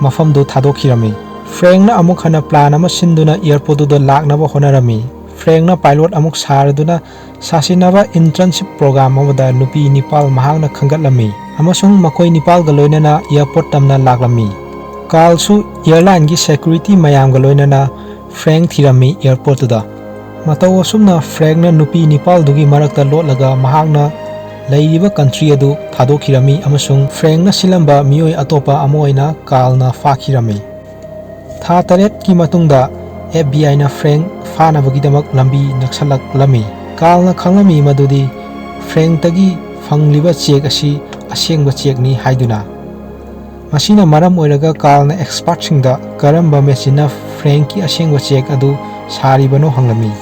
ꯃꯐꯝꯗꯨ ꯊꯥꯗꯣꯛꯈꯤꯔꯝꯃꯤ꯫ ꯐ꯭ꯔꯦꯡꯛꯅ ꯑꯃꯨꯛ ꯍꯟꯅ ꯄ꯭ꯂꯥꯟ ꯑꯃ ꯁꯤꯟꯗꯨꯅ ꯑꯦꯌꯔꯄꯣꯔꯠꯇꯨꯗ ꯂꯥꯛꯅꯕ ꯍꯣꯠꯅꯔꯝꯃꯤ꯫ ꯐ꯭ꯔꯦꯡꯛꯅ ꯄꯥꯏꯂꯣꯠ ꯑꯃꯨꯛ ꯁꯥꯔꯗꯨꯅ ꯁꯥꯁꯤꯟꯅꯕ ꯏꯟꯇꯔꯟꯁꯤꯞ ꯄ꯭ꯔꯣꯒ꯭ꯔꯥꯝ ꯑꯃꯗ ꯅꯨꯄꯤ ꯅꯤꯄꯥꯜ ꯃꯍꯥꯛꯅ ꯈꯟꯒꯠꯂꯝꯃꯤ ꯑꯃꯁꯨꯡ ꯃꯈꯣꯏ ꯅꯤꯄꯥꯜꯒ ꯂꯣꯏꯅꯅ ꯑꯦꯌꯔꯄꯣꯔꯠ ꯇꯝꯅ ꯂꯥꯛꯂꯝꯃꯤ꯫ ꯀꯥꯔꯜꯁꯨ ꯑꯦꯌꯔꯂꯥꯏꯟꯒꯤ ꯁꯦꯀ꯭ꯌꯨꯔꯤꯇꯤ ꯃꯌꯥꯝꯒ ꯂꯣꯏꯅꯅ ꯐ꯭ꯔꯦꯡꯛ ꯊꯤꯔꯝꯃꯤ ꯑꯦꯌꯔꯄꯣꯔꯠꯇꯨꯗ꯫ ꯃꯇꯧ ꯑꯁꯨꯝꯅ ꯐ꯭ꯔꯦꯡꯛꯅ ꯅꯨꯄꯤ ꯅꯤꯄꯥꯜꯗꯨꯒꯤ ꯃꯔꯛꯇ ꯂꯣꯠꯂꯒ ꯃꯍꯥꯛꯅ ꯂꯩꯔꯤꯕ ꯀꯟꯇ꯭ꯔꯤ ꯑꯗꯨ ꯊꯥꯗꯣꯛꯈꯤꯔꯝꯃꯤ ꯑꯃꯁꯨꯡ ꯐ꯭ꯔꯦꯡꯛꯅ ꯁꯤꯜꯂꯝꯕ ꯃꯤꯑꯣꯏ ꯑꯇꯣꯞꯄ ꯑꯃ ꯑꯣꯏꯅ ꯀꯥꯔꯜꯅ ꯐꯥꯈꯤꯔꯝꯃꯤ꯫ ꯊꯥ ꯇꯔꯦꯠꯀꯤ ꯃꯇꯨꯡꯗ ꯑꯦꯐ ꯕꯤ ꯑꯥꯏꯅ ꯐ꯭ꯔꯦꯡꯛ ꯐꯥꯅꯕꯒꯤꯗꯃꯛ ꯂꯝꯕꯤ ꯅꯛꯁꯜꯂꯛꯂꯝꯃꯤ꯫ ꯀꯥꯔꯜꯅ ꯈꯪꯂꯝꯃꯤ ꯃꯗꯨꯗꯤ ꯐ꯭ꯔꯦꯡꯛꯇꯒꯤ ꯐꯪꯂꯤꯕ ꯆꯦꯛ ꯑꯁꯤ ꯑꯁꯦꯡꯕ ꯆꯦꯛꯅꯤ ꯍꯥꯏꯗꯨꯅ꯫ ꯃꯁꯤꯅ ꯃꯔꯝ ꯑꯣꯏꯔꯒ ꯀꯥꯔꯜꯅ ꯑꯦꯛꯁꯄꯔꯠꯁꯤꯡꯗ ꯀꯔꯝꯕ ꯃꯦꯆꯤꯟꯅ ꯐ꯭ꯔꯦꯡꯛꯀꯤ ꯑꯁꯦꯡꯕ ꯆꯦꯛ ꯑꯗꯨ ꯁꯥꯔꯤꯕꯅꯣ ꯍꯪꯂꯝꯃꯤ꯫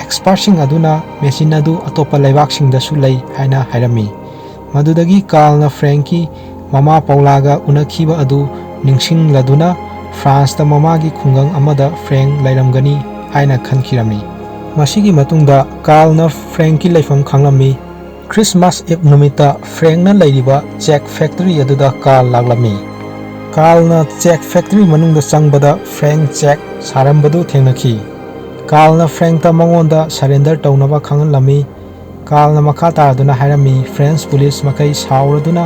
ꯑꯦꯛꯁꯄꯔꯠꯁꯤꯡ ꯑꯗꯨꯅ ꯃꯦꯆꯤꯟ ꯑꯗꯨ ꯑꯇꯣꯞꯄ ꯂꯩꯕꯥꯛꯁꯤꯡꯗꯁꯨ ꯂꯩ ꯍꯥꯏꯅ ꯍꯥꯏꯔꯝꯃꯤ꯫ ꯃꯗꯨꯗꯒꯤ ꯀꯥꯔꯜꯅ ꯐ꯭ꯔꯦꯡꯛꯀꯤ ꯃꯃꯥ ꯄꯥꯎꯂꯥꯒ ꯎꯅꯈꯤꯕ ꯑꯗꯨ ꯅꯤꯡꯁꯤꯡꯂꯗꯨꯅ ꯐ꯭ꯔꯥꯟꯁꯇ ꯃꯃꯥꯒꯤ ꯈꯨꯡꯒꯪ ꯑꯃꯗ ꯐ꯭ꯔꯦꯡꯛ ꯂꯩꯔꯝꯒꯅꯤ ꯍꯥꯏꯅ ꯈꯟꯈꯤꯔꯝꯃꯤ꯫ ꯃꯁꯤꯒꯤ ꯃꯇꯨꯡꯗ ꯀꯥꯔꯜꯅ ꯐ꯭ꯔꯦꯡꯛꯀꯤ ꯂꯩꯐꯝ ꯈꯪꯂꯝꯃꯤ꯫ ꯈ꯭ꯔꯤꯁꯃꯥꯁ ꯏꯚ ꯅꯨꯃꯤꯠꯇ ꯐ꯭ꯔꯦꯡꯛꯅ ꯂꯩꯔꯤꯕ ꯆꯦꯛ ꯐꯦꯛꯇꯔꯤ ꯑꯗꯨꯗ ꯀꯥꯔꯜ ꯂꯥꯛꯂꯝꯃꯤ꯫ ꯀꯥꯔꯜꯅ ꯆꯦꯛ ꯐꯦꯛꯇꯔꯤ ꯃꯅꯨꯡꯗ ꯆꯪꯕꯗ ꯐ꯭ꯔꯦꯡꯛ ꯆꯦꯛ ꯁꯥꯔꯝꯕꯗꯨ ꯊꯦꯡꯅꯈꯤ꯫ ꯀꯥꯔꯜꯅ ꯐ꯭ꯔꯦꯡꯛꯇ ꯃꯉꯣꯟꯗ ꯁꯔꯦꯟꯗꯔ ꯇꯧꯅꯕ ꯈꯪꯍꯜꯂꯝꯃꯤ꯫ ꯀꯥꯔꯜꯅ ꯃꯈꯥ ꯇꯥꯔꯗꯨꯅ ꯍꯥꯏꯔꯝꯃꯤ, ꯐ꯭ꯔꯦꯟꯁ ꯄꯨꯂꯤꯁ ꯃꯈꯩ ꯁꯥꯎꯔꯗꯨꯅ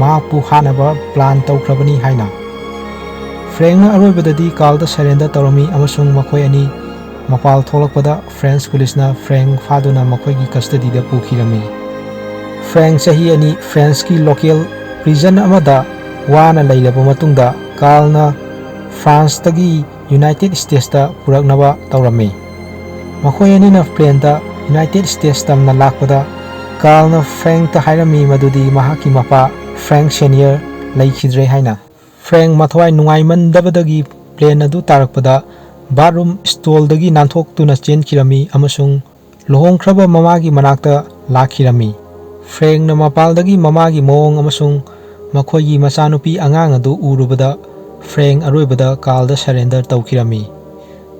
ꯃꯍꯥꯛꯄꯨ ꯍꯥꯠꯅꯕ ꯄ꯭ꯂꯥꯟ ꯇꯧꯈ꯭ꯔꯕꯅꯤ ꯍꯥꯏꯅ꯫ ꯐ꯭ꯔꯦꯡꯅ ꯑꯔꯣꯏꯕꯗꯗꯤ ꯀꯥꯔꯜꯗ ꯁꯔꯦꯟꯗꯔ ꯇꯧꯔꯝꯃꯤ ꯑꯃꯁꯨꯡ ꯃꯈꯣꯏ ꯑꯅꯤ ꯃꯄꯥꯜ ꯊꯣꯛꯂꯛꯄꯗ ꯐ꯭ꯔꯦꯟꯁ ꯄꯨꯂꯤꯁꯅ ꯐ꯭ꯔꯦꯡ ꯐꯥꯗꯨꯅ ꯃꯈꯣꯏꯒꯤ ꯀꯁꯇꯗꯤꯗ ꯄꯨꯈꯤꯔꯝꯃꯤ꯫ ꯐ꯭ꯔꯦꯡ ꯆꯍꯤ ꯑꯅꯤ ꯐ꯭ꯔꯦꯟꯁꯀꯤ ꯂꯣꯀꯦꯜ ꯄ꯭ꯔꯤꯖꯟ ꯑꯃꯗ ꯋꯥꯅ ꯂꯩꯔꯕ ꯃꯇꯨꯡꯗ ꯀꯥꯔꯜꯅ ꯐ꯭ꯔꯥꯟꯁꯇꯒꯤ ꯌꯨꯅꯥꯏꯇꯦꯗ ꯁ꯭ꯇꯦꯠꯁꯇ ꯄꯨꯔꯛꯅꯕ ꯇꯧꯔꯝꯃꯤ꯫ ꯃꯈꯣꯏ ꯑꯅꯤꯅ ꯄ꯭ꯂꯦꯟꯗ ꯌꯨꯅꯥꯏꯇꯦꯗ ꯁ꯭ꯇꯦꯠꯁ ꯇꯝꯅ ꯂꯥꯛꯄꯗ ꯀꯥꯔꯜꯅ ꯐ꯭ꯔꯦꯡꯇ ꯍꯥꯏꯔꯝꯃꯤ ꯃꯗꯨꯗꯤ ꯃꯍꯥꯛꯀꯤ ꯃꯄꯥ ꯐ꯭ꯔꯦꯡ ꯁꯦꯅꯤꯌꯔ ꯂꯩꯈꯤꯗ꯭ꯔꯦ ꯍꯥꯏꯅ꯫ ꯐ꯭ꯔꯦꯡ ꯃꯊ꯭ꯋꯥꯏ ꯅꯨꯡꯉꯥꯏꯃꯟꯗꯕꯗꯒꯤ ꯄ꯭ꯂꯦꯟ ꯑꯗꯨ ꯇꯥꯔꯛꯄꯗ ꯕꯥꯠꯔꯨꯝ ꯁ꯭ꯇꯣꯜꯗꯒꯤ ꯅꯥꯟꯊꯣꯛꯇꯨꯅ ꯆꯦꯟꯈꯤꯔꯝꯃꯤ ꯑꯃꯁꯨꯡ ꯂꯨꯍꯣꯡꯈ꯭ꯔꯕ ꯃꯃꯥꯒꯤ ꯃꯅꯥꯛꯇ ꯂꯥꯛꯈꯤꯔꯝꯃꯤ꯫ ꯐ꯭ꯔꯦꯡꯅ ꯃꯄꯥꯜꯗꯒꯤ ꯃꯃꯥꯒꯤ ꯃꯑꯣꯡ ꯑꯃꯁꯨꯡ ꯃꯈꯣꯏꯒꯤ ꯃꯆꯥꯅꯨꯄꯤ ꯑꯉꯥꯡ ꯑꯗꯨ ꯎꯔꯨꯕꯗ ꯐ꯭ꯔꯦꯡ ꯑꯔꯣꯏꯕꯗ ꯀꯥꯔꯜꯗ ꯁꯔꯦꯟꯗꯔ ꯇꯧꯈꯤꯔꯝꯃꯤ꯫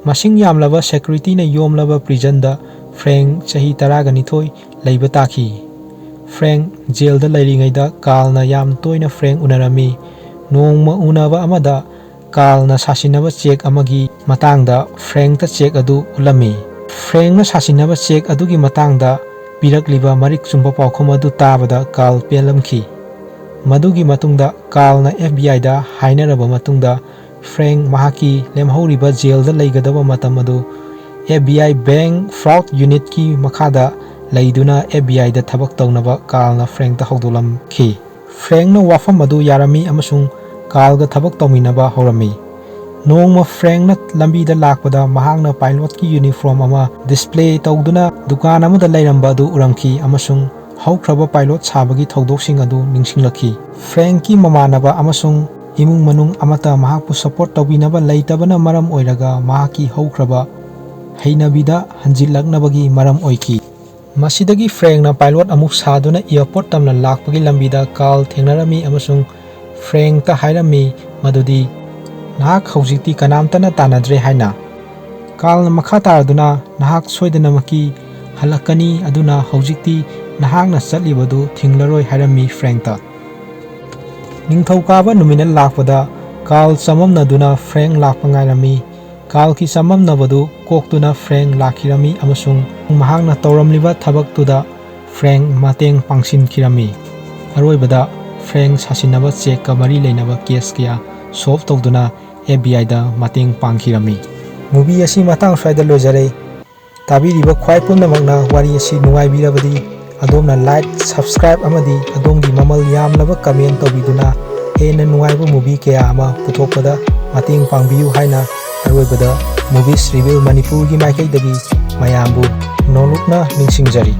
ꯃꯁꯤꯡ ꯌꯥꯝꯂꯕ ꯁꯦꯀ꯭ꯌꯨꯔꯤꯇꯤꯅ ꯌꯣꯝꯂꯕ ꯄ꯭ꯔꯤꯖꯟꯗ ꯐ꯭ꯔꯦꯡ ꯆꯍꯤ ꯇꯔꯥꯒꯅꯤꯊꯣꯏ ꯂꯩꯕ ꯇꯥꯈꯤ꯫ ꯐ꯭ꯔꯦꯡ ꯖꯦꯜꯗ ꯂꯩꯔꯤꯉꯩꯗ ꯀꯥꯔꯜꯅ ꯌꯥꯝ ꯇꯣꯏꯅ ꯐ꯭ꯔꯦꯡ ꯎꯅꯔꯝꯃꯤ꯫ ꯅꯣꯡꯃ ꯎꯅꯕ ꯑꯃꯗ ꯀꯥꯔꯜꯅ ꯁꯥꯁꯤꯟꯅꯕ ꯆꯦꯛ ꯑꯃꯒꯤ ꯃꯇꯥꯡꯗ ꯐ꯭ꯔꯦꯡꯇ ꯆꯦꯛ ꯑꯗꯨ ꯎꯠꯂꯝꯃꯤ꯫ ꯐ꯭ꯔꯦꯡꯅ ꯁꯥꯁꯤꯟꯅꯕ ꯆꯦꯛ ꯑꯗꯨꯒꯤ ꯃꯇꯥꯡꯗ ꯄꯤꯔꯛꯂꯤꯕ ꯃꯔꯤꯛ ꯆꯨꯝꯕ ꯄꯥꯎꯈꯨꯝ ꯑꯗꯨ ꯇꯥꯕꯗ ꯀꯥꯔꯜ ꯄꯦꯜꯂꯝꯈꯤ꯫ ꯃꯗꯨꯒꯤ ꯃꯇꯨꯡꯗ ꯀꯥꯔꯜꯅ ꯑꯦꯐ ꯕꯤ ꯑꯥꯏꯗ ꯍꯥꯏꯅꯔꯕ ꯃꯇꯨꯡꯗ ꯐ꯭ꯔꯦꯡ ꯃꯍꯥꯛꯀꯤ ꯂꯦꯝꯍꯧꯔꯤꯕ ꯖꯦꯜꯗ ꯂꯩꯒꯗꯕ ꯃꯇꯝ ꯑꯗꯨ F B I bank fraud ꯌꯨꯅꯤꯠꯀꯤ ꯃꯈꯥꯗ ꯂꯩꯗꯨꯅ ꯑꯦꯐ ꯕꯤ ꯑꯥꯏꯗ ꯊꯕꯛ ꯇꯧꯅꯕ ꯀꯥꯔꯜꯅ ꯐ꯭ꯔꯦꯡꯇ ꯍꯧꯗꯣꯛꯂꯝꯈꯤ꯫ ꯐ꯭ꯔꯦꯡꯅ ꯋꯥꯐꯝ ꯑꯗꯨ ꯌꯥꯔꯝꯃꯤ ꯑꯃꯁꯨꯡ ꯀꯥꯔꯜꯒ ꯊꯕꯛ ꯇꯧꯃꯤꯟꯅꯕ ꯍꯧꯔꯝꯃꯤ꯫ ꯅꯣꯡꯃ ꯐ꯭ꯔꯦꯡꯅ ꯂꯝꯕꯤꯗ ꯂꯥꯛꯄꯗ ꯃꯍꯥꯛꯅ ꯄꯥꯏꯂꯣꯠꯀꯤ ꯌꯨꯅꯤꯐꯣꯔꯝ ꯑꯃ ꯗꯤꯁꯄ꯭ꯂꯦ ꯇꯧꯗꯨꯅ ꯗꯨꯀꯥꯟ ꯑꯃꯗ ꯂꯩꯔꯝꯕ ꯑꯗꯨ ꯎꯔꯝꯈꯤ ꯑꯃꯁꯨꯡ ꯍꯧꯈ꯭ꯔꯕ ꯄꯥꯏꯂꯣꯠ ꯁꯥꯕꯒꯤ ꯊꯧꯗꯣꯛꯁꯤꯡ ꯑꯗꯨ ꯅꯤꯡꯁꯤꯡꯂꯛꯈꯤ꯫ ꯐ꯭ꯔꯦꯡꯀꯤ ꯃꯃꯥꯟꯅꯕ ꯑꯃꯁꯨꯡ ꯏꯃꯨꯡ ꯃꯅꯨꯡ ꯑꯃꯠꯇ ꯃꯍꯥꯛꯄꯨ ꯁꯄꯣꯔꯠ ꯇꯧꯕꯤꯅꯕ ꯂꯩꯇꯕꯅ ꯃꯔꯝ ꯑꯣꯏꯔꯒ ꯃꯍꯥꯛꯀꯤ ꯍꯧꯈ꯭ꯔꯕ ꯍꯩꯅꯕꯤꯗ ꯍꯟꯖꯤꯜꯂꯛꯅꯕꯒꯤ ꯃꯔꯝ ꯑꯣꯏꯈꯤ꯫ ꯃꯁꯤꯗꯒꯤ ꯐ꯭ꯔꯦꯡꯅ ꯄꯥꯏꯂꯣꯠ ꯑꯃꯨꯛ ꯁꯥꯗꯨꯅ ꯑꯦꯌꯔꯄꯣꯔꯠ ꯇꯝꯅ ꯂꯥꯛꯄꯒꯤ ꯂꯝꯕꯤꯗ ꯀꯥꯔꯜ ꯊꯦꯡꯅꯔꯝꯃꯤ ꯑꯃꯁꯨꯡ ꯐ꯭ꯔꯦꯡꯇ ꯍꯥꯏꯔꯝꯃꯤ ꯃꯗꯨꯗꯤ ꯅꯍꯥꯛ ꯍꯧꯖꯤꯛꯇꯤ ꯀꯅꯥꯝꯇꯅ ꯇꯥꯟꯅꯗ꯭ꯔꯦ ꯍꯥꯏꯅ꯫ ꯀꯥꯔꯜꯅ ꯃꯈꯥ ꯇꯥꯔꯗꯨꯅ ꯅꯍꯥꯛ ꯁꯣꯏꯗꯅꯃꯛꯀꯤ ꯍꯜꯂꯛꯀꯅꯤ, ꯑꯗꯨꯅ ꯍꯧꯖꯤꯛꯇꯤ ꯅꯍꯥꯛꯅ ꯆꯠꯂꯤꯕꯗꯨ ꯊꯤꯡꯂꯔꯣꯏ ꯍꯥꯏꯔꯝꯃꯤ ꯐ꯭ꯔꯦꯡꯇ꯫ ꯅꯤꯡꯊꯧꯀꯥꯕ ꯅꯨꯃꯤꯠꯅ ꯂꯥꯛꯄꯗ ꯀꯥꯔꯜ ꯆꯃꯝꯅꯗꯨꯅ ꯐ꯭ꯔꯦꯡ ꯂꯥꯛꯄ ꯉꯥꯏꯔꯝꯃꯤ꯫ ꯀꯥꯔꯜꯒꯤ ꯆꯃꯝꯅꯕꯗꯨ ꯀꯣꯛꯇꯨꯅ ꯐ꯭ꯔꯦꯡ ꯂꯥꯛꯈꯤꯔꯝꯃꯤ ꯑꯃꯁꯨꯡ ꯃꯍꯥꯛꯅ ꯇꯧꯔꯝꯂꯤꯕ ꯊꯕꯛꯇꯨꯗ ꯐ꯭ꯔꯦꯡ ꯃꯇꯦꯡ ꯄꯥꯡꯁꯤꯟꯈꯤꯔꯝꯃꯤ꯫ ꯑꯔꯣꯏꯕꯗ ꯐ꯭ꯔꯦꯡ ꯁꯥꯁꯤꯟꯅꯕ ꯆꯦꯛꯀ ꯃꯔꯤ ꯂꯩꯅꯕ ꯀꯦꯁ ꯀꯌꯥ ꯁꯣꯜꯚ ꯇꯧꯗꯨꯅ ꯑꯦꯐ ꯕꯤ ꯑꯥꯏꯗ ꯃꯇꯦꯡ ꯄꯥꯡꯈꯤꯔꯝꯃꯤ꯫ ꯃꯨꯚꯤ ꯑꯁꯤ ꯃꯇꯥꯡ ꯁ꯭ꯋꯥꯏꯗ ꯂꯣꯏꯖꯔꯦ꯫ ꯇꯥꯕꯤꯔꯤꯕ ꯈ꯭ꯋꯥꯏ ꯄꯨꯝꯅꯃꯛꯅ ꯋꯥꯔꯤ ꯑꯁꯤ ꯅꯨꯡꯉꯥꯏꯕꯤꯔꯕꯗꯤ ꯑꯗꯣꯝꯅ ꯂꯥꯏꯛ, ꯁꯕꯁꯀ꯭ꯔꯥꯏꯕ ꯑꯃꯗꯤ ꯑꯗꯣꯝꯒꯤ ꯃꯃꯜ ꯌꯥꯝꯂꯕ ꯀꯃꯦꯟ ꯇꯧꯕꯤꯗꯨꯅ ꯍꯦꯟꯅ ꯅꯨꯡꯉꯥꯏꯕ ꯃꯨꯚꯤ ꯀꯌꯥ ꯑꯃ ꯄꯨꯊꯣꯛꯄꯗ ꯃꯇꯦꯡ ꯄꯥꯡꯕꯤꯌꯨ ꯍꯥꯏꯅ ꯑꯔꯣꯏꯕꯗ ꯃꯨꯚꯤꯁ ꯔꯤꯚꯤꯌꯨ ꯃꯅꯤꯄꯨꯔꯒꯤ ꯃꯥꯏꯀꯩꯗꯒꯤ ꯃꯌꯥꯝꯕꯨ ꯅꯣꯂꯨꯛꯅ ꯅꯤꯡꯁꯤꯡꯖꯔꯤ꯫